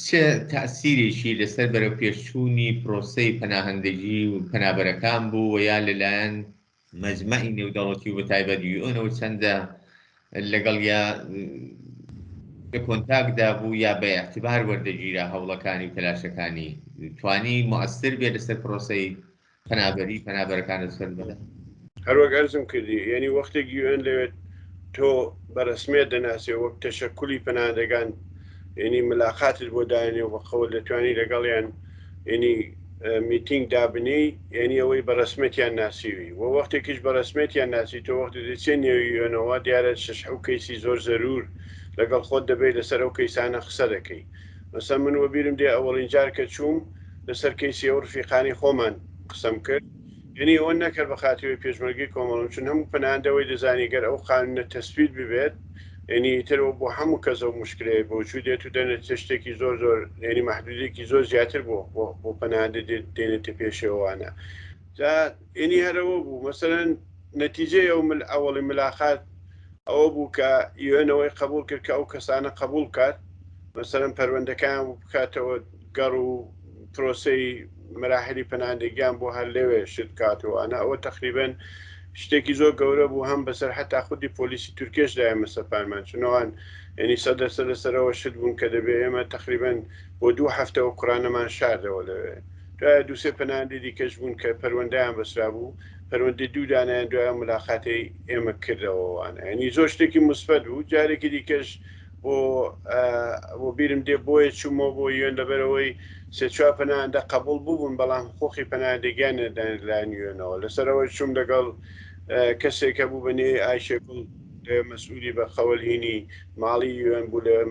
چ تەئسیرێکی لەسەر بەرەوپێشچوونی پرۆسەی پەناهەندەگی و پەنابەرەکان بوو و یا لەلایەن مەجمەعی نێودەوڵەتی و بەتایبەت یوئێنەوە چەندە لەگەڵ یا لە کۆنتاکدا بوو یا بە ئیعتبار وەردەگیرا هەوڵەکانی و تەلاشەکانی توانی موئەسر بێت لەسەر پرۆسەی پەنابەری پەنابەرەکان لەسەر بەدە. هەروەک ئەرزم کردی یعنی وەختێک یوئێن لەوێت تۆ بە ڕەسمیەت دەناسێ وەک تەشەکولی پەناهەندەگان یعنی ملاقاتت بۆ دانێ و بە قەول دەتوانی لەگەڵیان یعنی میتینگ دابنێی یعنی ئەوەی بە ڕەسمیەتیان ناسیوی و وەختێکیش بە ڕەسمیەتیان ناسی تۆ وەختی دەچێ نێو یوئێنەوە دیارە شەش ئەو کەیسی زۆر زەرور لەگەڵ خۆت دەبەی لەسەر ئەو کەیسانە قسە دەکەی مەسەن من وەبیرم دێ ئەوەڵین جار کە چووم لەسەر کەیسی ئەو ڕفیقانەی خۆمان قسەم کرد. یعنی ئەوە نەکرد بە خاتری پێشمەرگەی کۆمەڵم، چون هەموو پەناهەندە ئەوەی دەزانی گەر ئەو قانونە تەسبیت ببێت یعنی ئیتر ئەوە بۆ هەموو کەس ئەو مشکلەیە بە وجود دێت و دەنێتە شتێکی زۆر زۆر یعنی مەحدودێکی زۆر زیاتر بۆ بۆ پەناهەندە دێنێتە پێشەوەوانە. جا یعنی هەرەوە بوو مەسەلەن نەتیجەی ئەو مل ئەوەڵی ملاقات ئەوە بوو کە یوێنەوەی قبول کرد کە ئەو کەسانە قبول کات، مەسەلەن پەروەندەکەیان بۆ بکاتەوە گەڕ و پرۆسەی مراحلی پەناهەندەگیان بۆ هەر لەوێ شت بکاتەوە. ئەنا ئەوە تەقریبەن شتێکی زۆر گەورە بوو، هەم بەسەر حتا خودی پۆلیسی تورکێش دا ئێمە سەپانمان، چونەوان یعنی سەد لەسەر لەسەرەوە شت بوون کە دەبێ ئێمە تەقریبەن بۆ دوو هەفتەوە کوڕانەمان شاردەوە لەوێ. دوایە دوو سێ پەناهەندەی دیکەش بوون کە پەروەندەیان بەسرابوو، پەروەندەی دوو دانەیان دوای ئەو ملاقاتەی ئێمە کردەوە وانە. یعنی زۆر شتێکی موسبەت بوو. جارێکی دیکەش بۆ بۆ بیرم دێ بۆیە چوومەوە بۆ یوێن، لەبەرئەوەی سێ چوار پەناهەندە قەبوڵ بووبوون بەڵام حقوقی پەناهەندەگیان نەدان لەلایەن یوێنەوە. لەسەرەوە چووم لەگەڵ کەسێک هەبوو بە نێوی ئایشێ گوڵ، لەوێ مەسئولی بە قەوەل هینی ماڵی یوێن بوو، لەوێ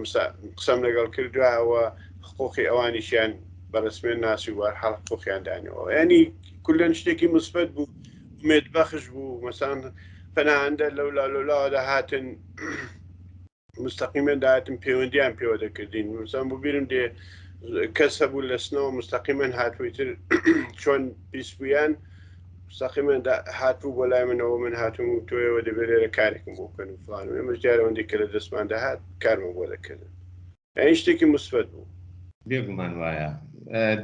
قسەم لەگەڵ کرد. دوای ئەوە حقوقی ئەوانیشیان بە ڕەسمیەت ناسی و بەهەرحاڵ حقوقیان دانەوە. یعنی کولەن شتێکی موسبەت بوو، ئومێدبەخش بوو. مەسەڵەن پەناهەندە لەولا لەولاوە دەهاتن، مستەقیمەن داهاتن پەیوەندیان پێوە دەکردین. مەسەڵەن بۆ بیرم دێ کەس هەبوو لە سنەوە مستەقیمەن هاتووی تر چۆن بیستبوویان مستەقیمەن هاتبوو بۆ لای منەوە، من هاتووم و تۆیەوە دەبێت لێرە کارێکم بۆ بکەن و فڵان و ئێمەش دیارە ئەوەندەی کە لە دەستمان دەهات کارمان بۆ دەکردن. یعنی شتێکی موسبەت بوو. بێگومان وایە.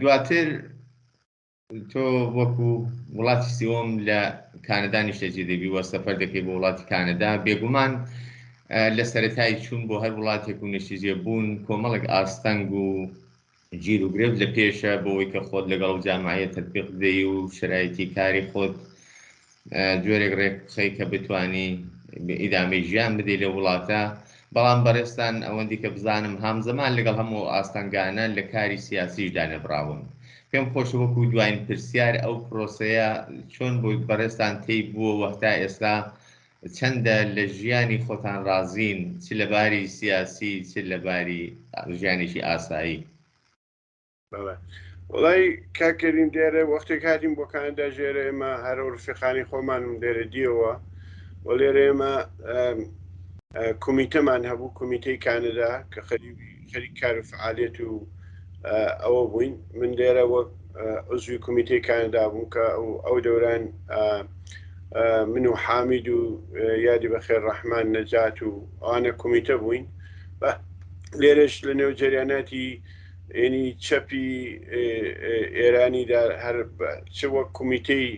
دواتر تۆ وەکو وڵاتی سێوەم لە کانەدا نیشتەجێ دەبی و سەفەر دەکەی بۆ وڵاتی کانەدا، بێگومان لە سەرەتای چوون بۆ هەر وڵاتێک و نیشتەجێ بوون کۆمەڵێک ئاستەنگ و گیر و گرفت لە پێشە بۆ ئەوەی کە خۆت لەگەڵ ئەو جامعەیە تەتبیق بدەی و شەرایتی کاری خۆت جۆرێک ڕێک بخەی کە بتانی ئیدامەی ژیان بدەی لە وڵاتە. بەڵام بەڕێزتان ئەوەندی کە بزانم هامزەمان لەگەڵ هەموو ئاستەنگانە لە کاری سیاسیشدا نەبراون. پێم خۆشە وەکو دواین پرسیار ئەو پرۆسەیە چۆن بۆ بەڕێزتان تێی بووە و هەتا ئێستا چەندە لە ژیانی خۆتان ڕازین چ لە باری سیاسی چ لە باری ژیانێکی ئاسایی؟ بەڵێ وەڵای کاک کەریم دێرە وەختێک هاتین بۆ کانەدا ژێرە ئێمە هەرە ڕفیقانی خۆمانم لێرە دیەوە و لێرە ئێمە کومیتەمان هەبوو، کومیتەی کانەدا کە خەریک کار و فعالیت و ئەوە بووین. من لێرە وەک عزوی کومیتەی کانەدا بووم کە ئەو دەوران من و حامید و یادی بەخێر ڕەحمان نەجات و ئەوانە کومیتە بووین. لێرەش لە نێو جەریاناتی ینی چەپی ئێرانیدا هەر چ وەک کومیتەی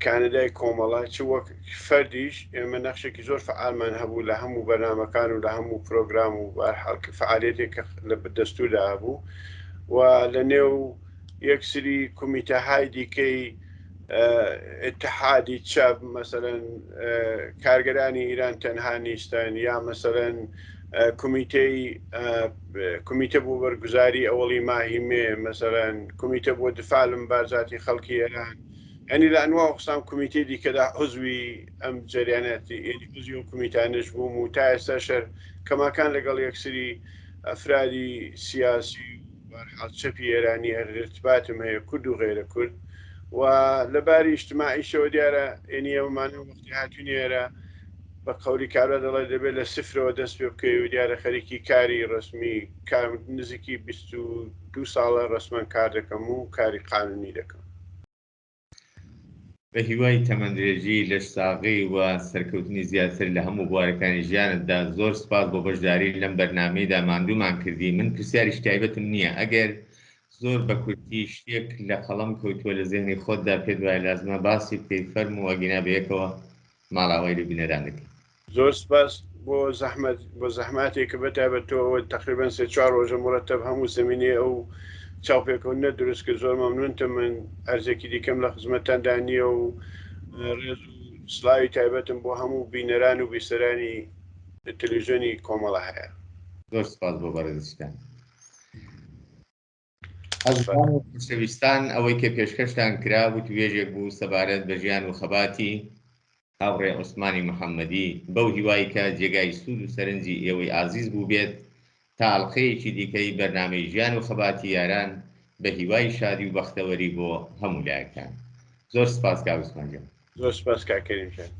کانەدای کۆمەڵە چ وەک فەردیش ئێمە نەخشێکی زۆر فعالمان هەبوو لە هەموو بەرنامەکان و لە هەموو پرۆگرام و بەهەرحاڵ فعالیەتێک کە لە دەستوردا هەبوو و لە نێو یەکسری کومیتەهای دیکەی اتحادی چەپ مەسەلەن کارگەرانی ئیران تەنها نیستن یا مەسەلەن کومیتەی کومیتە بۆ بەرگوزاری ئەوەڵی ماهی مێ مەسەلەن کومیتە بۆ دفاع لە مبارزاتی خەڵکی ئێران یعنی لە ئەنوا قسام کومیتەی دیکەدا عزوی ئەم جەریاناتی یعنی عزوی ئەو کومیتانەش بووم و تا ئێستا شەر کەماکان لەگەڵ یەکسری ئەفرادی سیاسی بەهەرحاڵ چەپی ئێرانی هەر ارتباتم هەیە کورد و غەیرە کورد و لە باری ئیجتماعیشەوە دیارە ئێنی ئەمانە وەختی هاتوین ئێرە بە قەولی کابرا دەڵێ دەبێت لە سفرەوە دەست پێ بکەی و دیارە خەریکی کاری ڕەسمی کار نزیکی 22 ساڵە ڕەسمەن کار دەکەم و کاری قانونی دەکەم. بە هیوای تەمەندرێژی، لەشساغی و سەرکەوتنی زیاتر لە هەموو بوارەکانی ژیانتدا، زۆر سپاس بۆ بەشداریت لەم بەرنامەیدا ماندوومان کردی. من پرسیاریکی تایبەتم نییە، ئەگەر زۆر بە کورتی شتێک لە قەڵەم کەوتووە لە زێهنی خۆتدا پێت وایە لازمە باسی بکەی فەرموو، ئەگینا بەیەکەوە ماڵاوای لە بینەران دەکەین. زۆر سپاس بۆ زەحمەت بۆ زەحماتێک کە بەتایبەت تۆ ئەوە تەقریبەن سێ چوار ڕۆژە مورەتەب هەموو زەمینەی ئەو چاوپێکەوتنە دروست کرد زۆر مەمنونتم من ئەرزێکی دیکەم لە خزمەتتاندا نییە و ڕێز و سڵاوی تایبەتم بۆ هەموو بینەران و بیسەرانی تەلەڤیزیۆنی کۆمەڵە هەیە. زۆر سپاس بۆ بەڕێزیشتان. ئەزیزان و خۆشەویستان ئەوەی کە پێشکەشتان کرا وتوێژێک بوو سەبارەت بە ژیان و خەباتی هاوڕێ عوسمانی محەممەدی، بەو هیوای کە جێگای سوود و سەرنجی ئێوەی ئازیز بووبێت، تا ئەڵقەیەکی دیکەی بەرنامەی ژیان و خەباتی یاران بە هیوای شادی و بەختەوەری بۆ هەموو لایەکتان. زۆر سپاس کاک عوسمان گیان. زۆر سپاس کاک کەریم گیان.